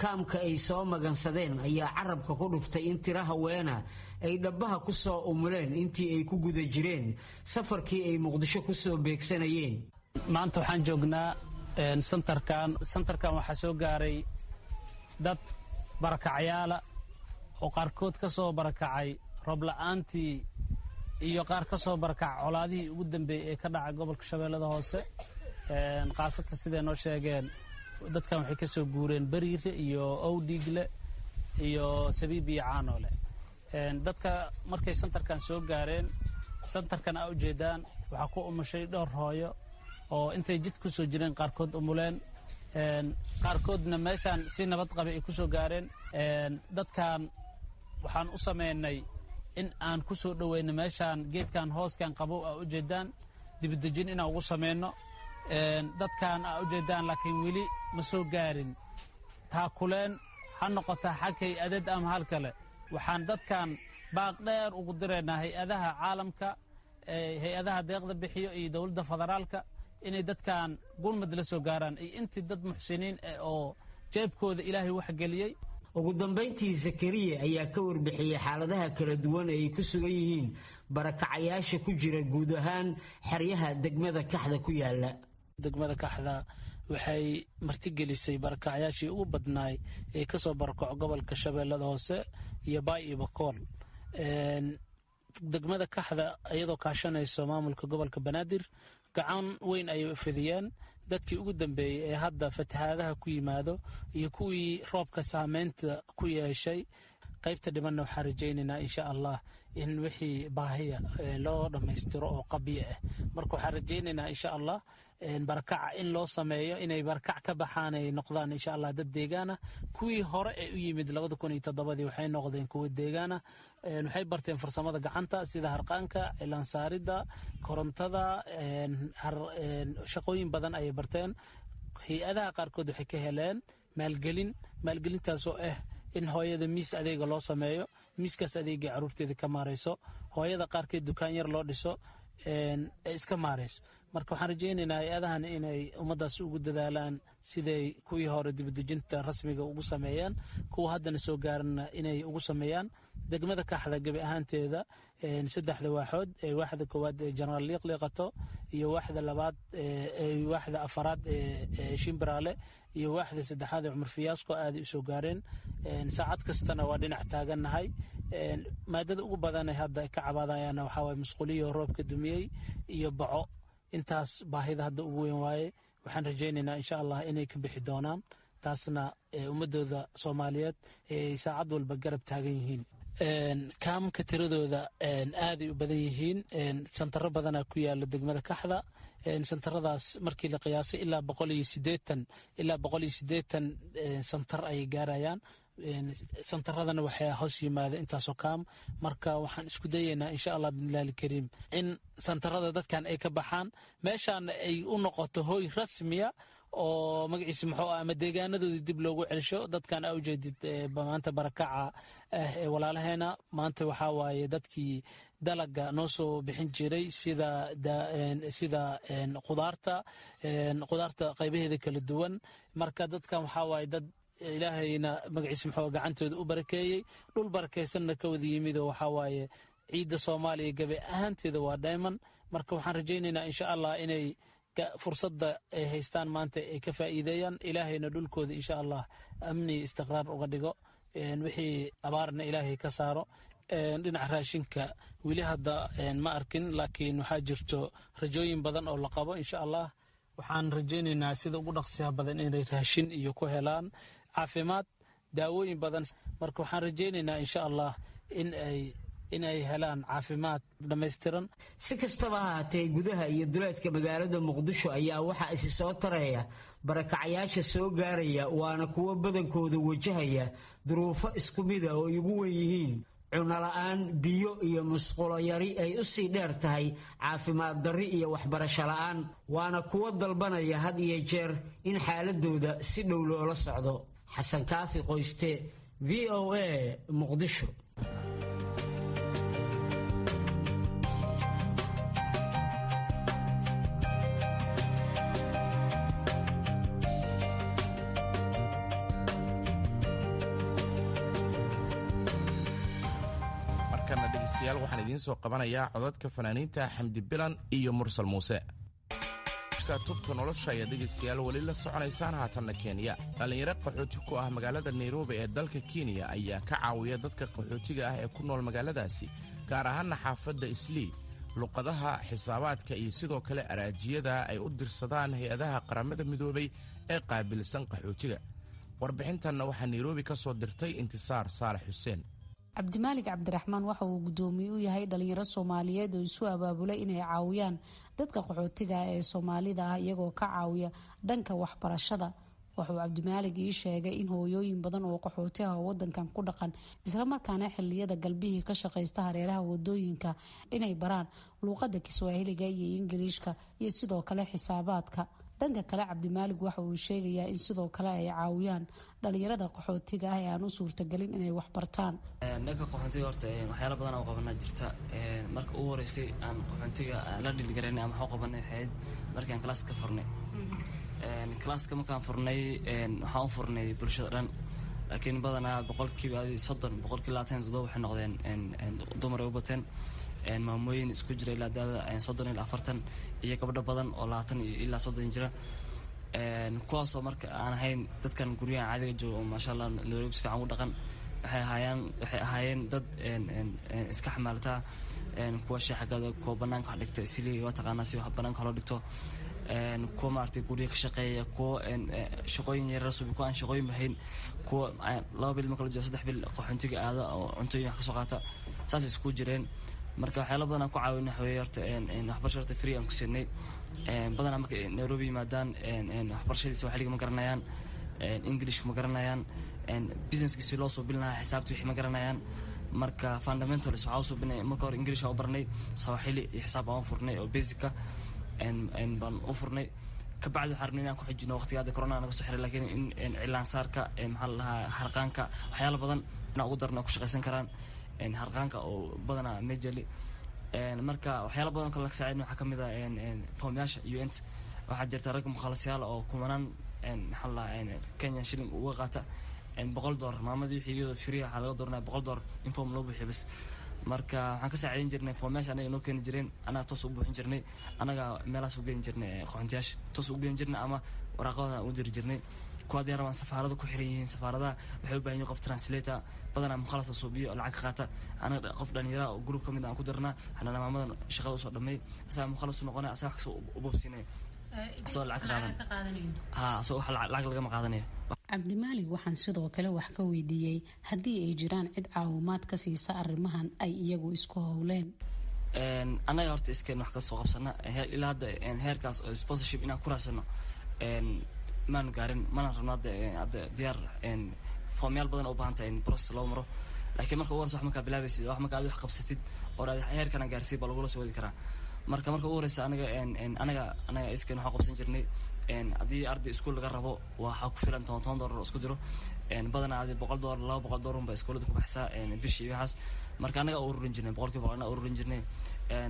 kaamka ay soo magansadeen, ayaa carabka ku dhuftay in tiro haweena ay dhabbaha ku soo umuleen intii ay ku guda jireen safarkii ay Muqdisho ku soo beegsanayeen. Maanta waxaan joognaa santarkan. Santarkan waxaa soo gaaray dad barakacyaala oo qaarkood ka soo barakacay roobla'aantii iyo qaar ka soo barakaca colaadihii ugu dambeeyey ee ka dhacay gobolka Shabeellada Hoose. Khaasatan siday noo sheegeen, dadkan waxay ka soo guureen Bariire iyo Owdhiigle iyo Sabiib iyo Caanoole. Dadka markay santarkan soo gaareen, santarkan aa ujeedaan, waxaa ku umushay dhowr hooyo oo intay jid ku soo jireen qaarkood umuleen, qaarkoodna meeshaan si nabad qabay ay ku soo gaareen. Dadkan waxaan u samaynay in aan ku soo dhoweyno meeshaan geedkan hooskan qabow aa ujeedaan, dibadejin inaan ugu samayno dadkan aa ujeedaan. Laakiin weli ma soo gaarin taakuleen, ha noqota xag hay-adad ama hal kale. Waxaan dadkan baaq dheer ugu diraynaa hay-adaha caalamka, hay-adaha deeqda bixiyo iyo dowladda federaalka inay dadkan gurmad la soo gaaraan iyo intii dad muxsiniin oo jeebkooda Ilaahay wax geliyey. Ugu dambayntii, Zakariya ayaa ka warbixiyey xaaladaha kala duwan ee ay ku sugan yihiin barakacayaasha ku jira guud ahaan xeryaha degmada Kaxda ku yaala. Degmada Kaxda waxay martigelisay barakacayaashii ugu badnaay ee kasoo barakaco gobolka Shabeellada Hoose iyo Baay iyo Bakool. Degmada Kaxda iyadoo kaashanayso maamulka gobolka Banaadir gacan weyn ayay fidiyeen. Dadkii ugu dambeeyey ee hadda fatahaadaha ku yimaado iyo kuwii roobka saameynta ku yeeshay, qaybta dhimanna waxaan rajaynaynaa insha Allah in wixii baahiya loo dhammaystiro oo qabyo ah. Marka waxaan rajaynaynaa insha Allah barakaca in loo sameeyo inay barakac ka baxaan, ay noqdaan insha Allah dad deegaana. Kuwii hore ee u yimid 2007-dii waxay noqdeen kuwa deegaana. Waxay barteen farsamada gacanta sida harqaanka, cilansaaridda, korontada, shaqooyin badan ayay barteen. Hay-adaha qaarkood waxay ka heleen maalgelin, maalgelintaasoo ah in hooyada miis adeega loo sameeyo, miiskaas adeegay caruurteeda ka maarayso, hooyada qaarkeed dukaan yar loo dhiso ee iska maarayso. Marka waxaan rajaynaynaa hay-adahan inay ummaddaas ugu dadaalaan siday kuwii hore dibadejinta rasmiga ugu sameeyeen, kuwa haddana soo gaarana inay ugu sameeyaan. Degmada Kaxda gebi ahaanteeda saddexda waaxood, waaxda koowaad ee Jenaraal Liiqliiqato iyo waaxda labaad, waaxda afaraad ee Shimbiraale iyo waaxda saddexaad ee Cumar Fiyaasko aaday u soo gaareen. Saacad kastana waa dhinac taagannahay. Maadada ugu badanay hadda ka cabaadayaana waxaa waye musquliyo roobka dumiyey iyo baco. Intaas baahida hadda ugu weyn waaye. Waxaan rajaynaynaa insha Allah inay ka bixi doonaan, taasna ummadooda Soomaaliyeed ay saacad walba garab taagan yihiin. Kaamka tiradooda aaday u badan yihiin. Santaro badanaa ku yaala degmada Kaxda. Santaradaas markii la qiyaasay ilaa 180, ilaa 180 santar ayay gaarayaan. Santaradana waxay hoos yimaada intaasoo kaam. Marka waxaan isku dayaynaa insha Allah bidnillahi alkariim in santarada dadkan ay ka baxaan, meeshaana ay u noqoto hoy rasmiya oo magaciisa muxuu ah ama deegaanadoodii dib loogu celsho. Dadkan aa ujeedid maanta barakaca ah ee walaalaheena maanta waxaa waaye dadkii dalaga noo soo bixin jiray, sida qudaarta qaybaheeda kala duwan. Marka dadkan waxaa waaye dad Ilaahayna magaciisa muxuu gacantooda u barakeeyey, dhul barakaysanna ka wada yimid oo waxaa waaye ciidda Soomaaliya gabe ahaanteeda waa diamond. Marka waxaan rajaynaynaa insha Allah inay fursadda ay haystaan maanta ay ka faa'iideeyaan, Ilaahayna dhulkooda insha Allah amni istiqraar uga dhigo, wixii abaarna Ilaahay ka saaro. Dhinaca raashinka weli hadda ma arkin, laakiin waxaa jirto rajooyin badan oo la qabo. Insha Allah waxaan rajaynaynaa sida ugu dhaqsiyaha badan inay raashin iyo ku helaan caafimaad, daawooyin badan. Marka waxaan rajaynaynaa insha Allah in ay helaan caafimaad dhammaystiran. Si kastaba ha haatee, gudaha iyo duleedka magaalada Muqdisho ayaa waxaa isi soo taraya barakacayaasha soo gaaraya, waana kuwo badankooda wajahaya duruufo isku mida oo ay ugu wen yihiin cunola'aan, biyo iyo musqulo yari ay u sii dheer tahay caafimaad darri iyo waxbarasho la'aan, waana kuwo dalbanaya had iyo jeer in xaaladooda si dhow loola socdo. Xasan Kaafi Qoyste, VOA, Muqdisho. Markana dhegeystayaal, waxaan idiin soo qabanayaa codadka fanaaniinta Xamdi Bilan iyo Mursal Muuse. Tubka nolosha ayaa dhegaystayaal weli la soconaysaan. Haatanna Kenya. Dhallinyaro qaxooti ku ah magaalada Nairobi ee dalka Kenya ayaa ka caawiya dadka qaxootiga ah ee ku nool magaaladaasi, gaar ahaana xaafadda Islii, luqadaha, xisaabaadka iyo sidoo kale araajiyada ay u dirsadaan hay-adaha Qaramada Midoobay ee qaabilsan qaxootiga. Warbixintanna waxaa Nairobi ka soo dirtay Intisaar Saalax Xuseen. Cabdimaalig Cabdiraxmaan waxa uu guddoomiye u yahay dhalinyaro Soomaaliyeed oo isu abaabulay inay caawiyaan dadka qaxootiga ah ee Soomaalida ah, iyagoo ka caawiya dhanka waxbarashada. Wuxuu Cabdimaalig ii sheegay in hooyooyin badan oo qaxooti ah oo wadankan ku dhaqan, islamarkaana xiliyada galbihii ka shaqaysta hareeraha wadooyinka, inay baraan luuqada Kiswaahiliga iyo Ingiliishka iyo sidoo kale xisaabaadka. Dhanka kale, Cabdimaalig waxa uu sheegayaa in sidoo kale ay caawiyaan dhalinyarada qaxootiga ah ee aan u suurtagelin inay waxbartaan. Dhanka qaxootiga horta waxyaala badan oo qabanaa jirta. Marka ugu horeysay aan qaxootiga la dhiilgaraynay ama waxu qabanay waxayd markaan kalaaska furnay. Kalaaska markaan furnay waxaan u furnay bulshada dhan, laakiin badanaa 30%, 27% waxay noqdeen dumar ay u bateen, maamooyin isku jira ilaa dada 30 ilaa 40 iyo gabdho badan oo 20 iyo ilaa 30 jira, kuwaasoo marka aan ahayn dadkan guryahan caadiga jooga oo maasha Allah Nairobi si fiican u dhaqan. Waxay ahaayeen dad iska xamaaltaa, kuwa sheexagada, kuwa banaanka wax dhigta, isli waa taqaanaa si wax banaanka loo dhigto, kuwa maaragtay gurya ka shaqeeya, kuwa shaqooyin yaryar subi, kuwa aan shaqooyin bahayn, kuwa 2 bil marka la joogo 3 bil qaxoontiga aada oo cuntooyin wax ka soo qaata, saas isku jireen. Marka waxyaala badan aan ku caawin waxa weeye horta waxbarasho horta free aan ku siinay. Badanaa marka Nairobi yimaadaan waxbarashadiisa waxliga ma garanayaan, Englishka ma garanayaan, businesskiisi loo soo bilin lahaa, xisaabta wixii ma garanayaan. Marka fundamentals waxaa usoo binay marka hore English aan u barnay, Sawaaxili iyo xisaab aan u furnay oo basica baan u furnay. Kabacdi waxaan rabnay inaan ku xijino waqtiga hadda corona naga soo xiray, laakiin in cilaansaarka, maxaa la dhahaa, harqaanka, waxyaala badan inaan ugu darno ku shaqaysan karaan, harqaanka oo badanaa majorly. Marka waxyaala badan oo kale laga saacidin waxaa kamid ah foomyaasha UN. Waxaa jirta rag mukhalasyaal oo kumanaan, maxaa la, Kenyan shilling uga qaata $100. Maamadii wixii iyadoo free waxaa laga dooranaya $100 in form loo buuxiyo bas. Marka waxaan ka saacidayn jirnay foomyaasha, anaga noo keeni jireen, anaga toos u buuxin jirnay, anaga meelahaas u geyn jirnay, qaxoontiyaasha toos u geyn jirnay ama waraaqadooda u diri jirnay. Kuwa hadday rabaan, safaarada ku xiran yihiin, safaaradaha waxay u baahan yihin qof translator. Badanaa mukhalasa suubiyo oo lacag ka qaata. Anaga qof dhalinyara oo group ka mid aan ku darnaa, xanana maamadan shaqada usoo dhamay, asaga mukhalas u noqonaya, asaga wax kasta u bobsinaya asagoo lacag ka qaadan, ha, asagoo wax lacag lagama qaadanayo. Cabdimaalig waxaan sidoo kale wax ka weydiiyey haddii ay jiraan cid caawimaad ka siisa arrimahan ay iyagu isku howleen. Annaga horta iskeen wax kasoo qabsana. Ilaa hadda heerkaas oo sponsorship inaan ku raadsano maanu gaarin, mana rabno. Hadda diyaar foomyaal badan u baahan tahay in process loo maro, laakiin marka ugu horeysa wax markaa bilaabaysid, wax marka aad wax qabsatid oo aad heerkana gaarsiid baa lagula soo wadi karaa. Marka ugu horeysa anaga iskeen waxaan qabsan jirnay. Haddii arday iskuul laga rabo, waxaa ku filan $10 oo isku diro. Badanaa adi $100, $200 unba iskuullada ku baxsaa bishii iyo waxaas. Marka anaga ururin jirnay, 100% anaga ururin jirnay.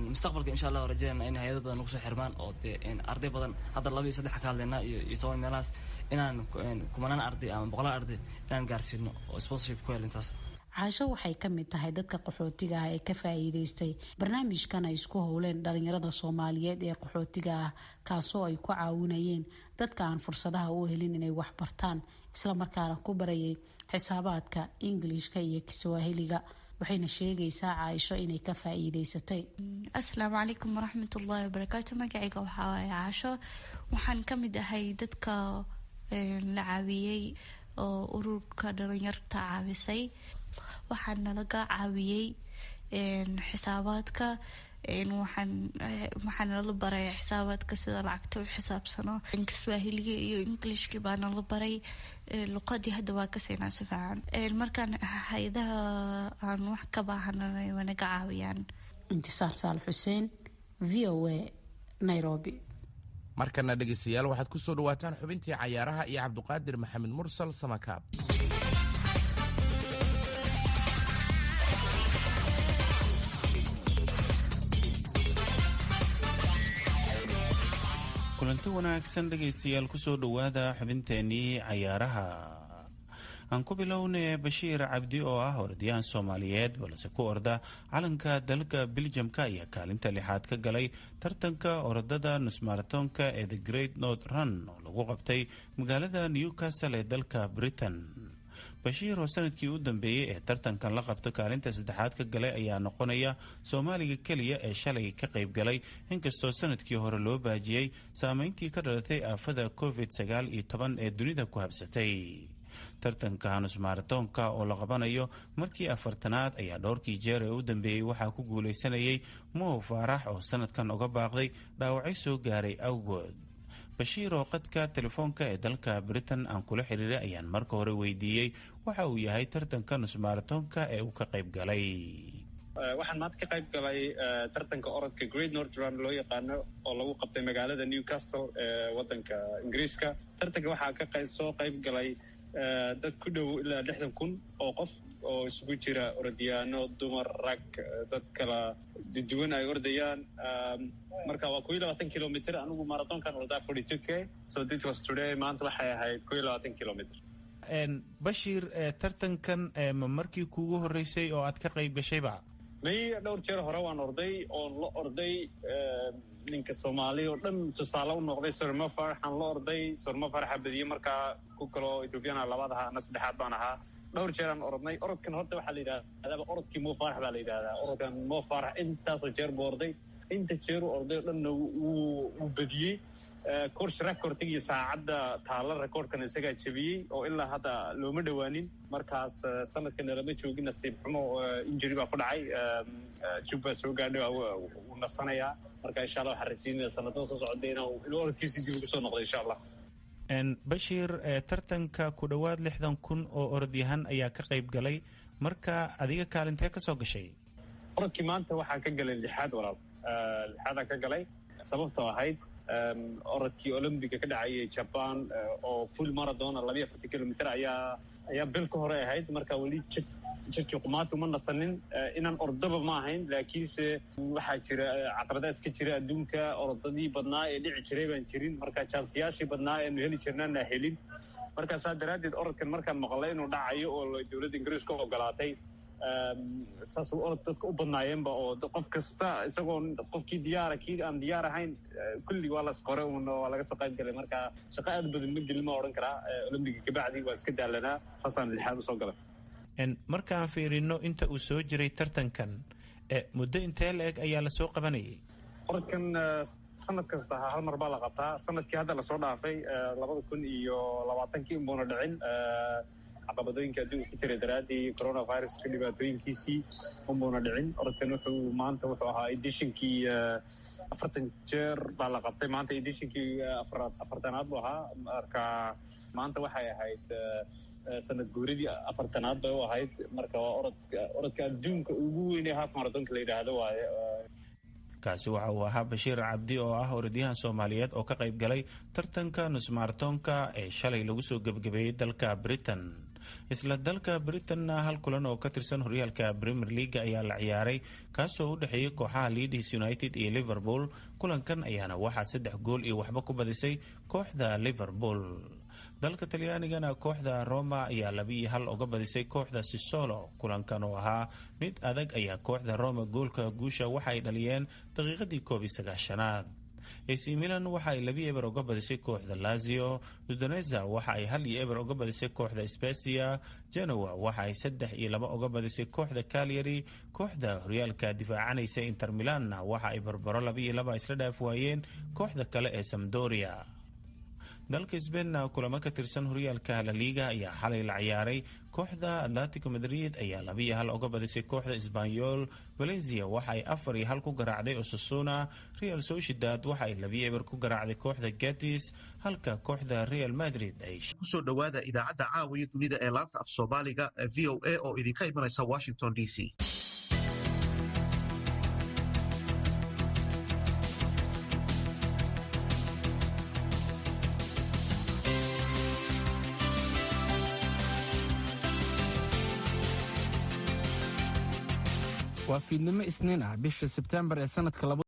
Mustaqbalka, insha Allah, rajaynana in hay'ado badan nagu soo xirmaan oo dee arday badan, hadda laba iyo saddex ka hadlaynaa iyo 10 meelahaas, inaan kumanaan arday ama boqolaal arday inaan gaarsiino oo sponsorship ku hel intaas. Caasho waxay ka mid tahay dadka qaxootiga ah ee ka faa'iidaystay barnaamijkan ay isku howleen dhalinyarada Soomaaliyeed ee qaxootiga ah, kaasoo ay ku caawinayeen dadka aan fursadaha u helin inay wax bartaan, islamarkaana ku barayay xisaabaadka, Ingiliishka iyo Kiswaahiliga. Waxayna sheegaysaa Caaisho inay ka faa'iidaysatay. Asalaamu calaykum waraxmatullaahi wabarakaatu. Magacayga waxaa waaye Caasho. Waxaan ka mid ahay dadka la caawiyey oo ururka dhalinyarta caawisay. Waxaa nalaga caawiyey xisaabaadka. Waxaa nala baray xisaabaadka, sida lacagta u xisaabsano. Kiswaahiliga iyo Englishkii baa nala baray. Luqadii hadda waa ka siinaa si fiican. Markaan hay-adaha aan wax ka baahananay, waa naga caawiyaan. Intisaar Saal Xuseen, VOA, Nairobi. Markana dhegaystayaal, waxaad ku soo dhawaataan xubintii cayaaraha iyo Cabduqaadir Maxamed Mursal Samakaab. Kulanti wanaagsan dhegaystayaal, kusoo dhowaada xubinteenii cayaaraha. Aan ku bilownay Bashiir Cabdi oo ah orodyahan Soomaaliyeed balse ku orda calanka dalka Biljamka ayaa kaalinta lixaad ka galay tartanka orodada nusmaratoonka ee The Great North Run oo lagu qabtay magaalada Newcastle ee dalka Britain. Bashiir oo sanadkii u dambeeyey ee tartankan la qabto kaalinta saddexaad ka galay ayaa noqonaya Soomaaliga keliya ee shalay ka qayb galay, inkastoo sanadkii hore loo baajiyey saameyntii ka dhalatay aafada COVID-19 ee dunida ku habsatay. Tartanka nusmaaratoonka oo la qabanayo markii 40aad ayaa dhowrkii jeer ee u dambeeyey waxaa ku guuleysanayay Mow Faarax oo sanadkan uga baaqday dhaawacyo soo gaaray awgood. Bashiir oo qadka telefoonka ee dalka Britain aan kula xiriiray ayaan marka hore weydiiyey waxa uu yahay tartanka nusmaaratoonka ee uu ka qayb galay. Waxaan maanta ka qayb galay tartanka orodka Great North Run loo yaqaano oo lagu qabtay magaalada Newcastle ee wadanka Ingiriiska. Tartanka waxaa ka soo qayb galay dad ku dhow ilaa 60,000 oo qof oo isugu jira orodyaano, dumar, rag, dad kala duwan ay ordayaan. Marka waa 21 kilomitr. Anigu marathonkan ordaa 42K, so this was today. Maanta waxay ahayd 21 kilomitr. Bashiir, tartankan ma markii kuugu horreysay oo aad ka qayb gashayba? May, dhowr jeer hore waan orday oon la orday ninka Soomaali oo dhan tusaale u noqday, Sir Mo Faraxaan la orday. Sir Mo Faraxa badiyey. Markaa ku kaloo Ethiopiana labaad ahaa, ana saddexaad baan ahaa. Dhowr jeeraan orodnay. Orodkan horta waxaa la yidhahdaa orodkii Mo Farax baa la yidhahdaa. Orodkan Mo Farax intaasoo jeer buu orday, inta jeeru orday o dhanna wuu badiyey. Course recordtig iyo saacadda taalla recordkan isagaa jebiyey oo ilaa hadda looma dhowaanin. Markaas sanadkan lama joogin, nasiib xumo, injury baa ku dhacay, jug baa soo gaadhay, wuu nasanayaa. Marka insha Allah waxaan rajeynaya sanadada soo socda inuu orodkiisi dib ugu soo noqdo, insha Allah. Bashiir, tartanka ku dhowaad 60,000 oo orodyahan ayaa ka qayb galay. Marka adiga kaalintee ka soo gashay? Orodkii maanta waxaan ka galay lixaad, walaal. Lixaadaan ka galay, sababtoo ahayd orodkii Olymbiga ka dhacayay Jaban oo full marathon 42 kilomitr ayaa bil ka hore ahayd. Marka weli jid Jirkii qumaati uma nasanin, inaan ordaba ma ahayn, laakiinse waxaa jira caqabadaas ka jira adduunka. Orodadii badnaa ee dhici jiray baan jirin, marka jaansiyaashii badnaa eenu heli jirnaana helin. Marka saa daraaddeed orodkan markaan maqlay inuu dhacayo oo dowladda Ingiriiska ogolaatay, saas orod dadka u badnaayeenba oo qof kasta isagoo qofkii diyaara, kii aan diyaar ahayn, kulli waa las qore uun, waa laga soo qayb galay. Marka shaqo aad badan ma gelin ma odhan karaa. Olombiga kabacdi waa iska daalanaa, saasaan lixaad usoo galay. Markaan fiirino inta uu soo jiray tartankan, muddo intee la eg ayaa lasoo qabanayay? Orodkan sanad kasta hal mar baa la qabtaa. Sanadkii hadda lasoo dhaafay 2020-kii unbuuna dhicin, caqabadooyinka adduunka ku jiray daraaddii, coronaviruska dhibaatooyinkiisii unbuuna dhicin. Orodkan wuxuu maanta wuxuu ahaa editionkii, 40 jeer baa la qabtay, maanta editionkii 40aad buu ahaa. Marka maanta waxay ahayd sanad guuridii 40aad bay u ahayd. Marka waa orodka adduunka ugu weynee half marathonka la yidhaahdo waaye. Kaasi waxa uu ahaa Bashiir Cabdi oo ah orodyahan Soomaaliyeed oo ka qayb galay tartanka nusmaartoonka ee shalay lagu soo gebgabeeyey dalka Britain. Isla dalka Britainna, hal kulan oo ka tirsan horyaalka Premier League ayaa la ciyaaray, kaasoo u dhexeeyey kooxaha Leeds United iyo Liverpool. Kulankan ayaana waxaa 3 gool iyo waxba ku badisay kooxda Liverpool. Dalka Talyaanigana, kooxda Roma ayaa 2-1 uga badisay kooxda Sassuolo. Kulankan oo ahaa mid adag ayaa kooxda Roma goolka guusha waxa ay dhaliyeen daqiiqadii 91aad. AC Milan waxa ay 2-0 uga badisay kooxda Lazio. Udinese waxa ay 1-0 uga badisay kooxda Spezia. Genoa waxa ay 3-2 uga badisay kooxda Cagliari. Kooxda horyaalka difaacanaysa Inter Milanna waxa ay barbaro 2-2 isla dhaaf waayeen kooxda kale ee Sampdoria. Dalka Sbainna, kulamo ka tirsan horyaalka La Liga ayaa xalay la ciyaaray. Kooxda Atletico Madrid ayaa 2-1 uga badisay kooxda Espanyol. Valencia waxa ay 4-1 ku garaacday Osasuna. Real Sociedad waxa ay 2-0 ku garaacday kooxda Cadiz, halka kooxda Real Madrid ay Kusoo dhowaada idaacadda Caawiya Dunida ee laanta af Soomaaliga VOA oo idinka imanaysa Washington DC. Waa fiidnimo Isniin ah, bisha Sebtembar ee sanadka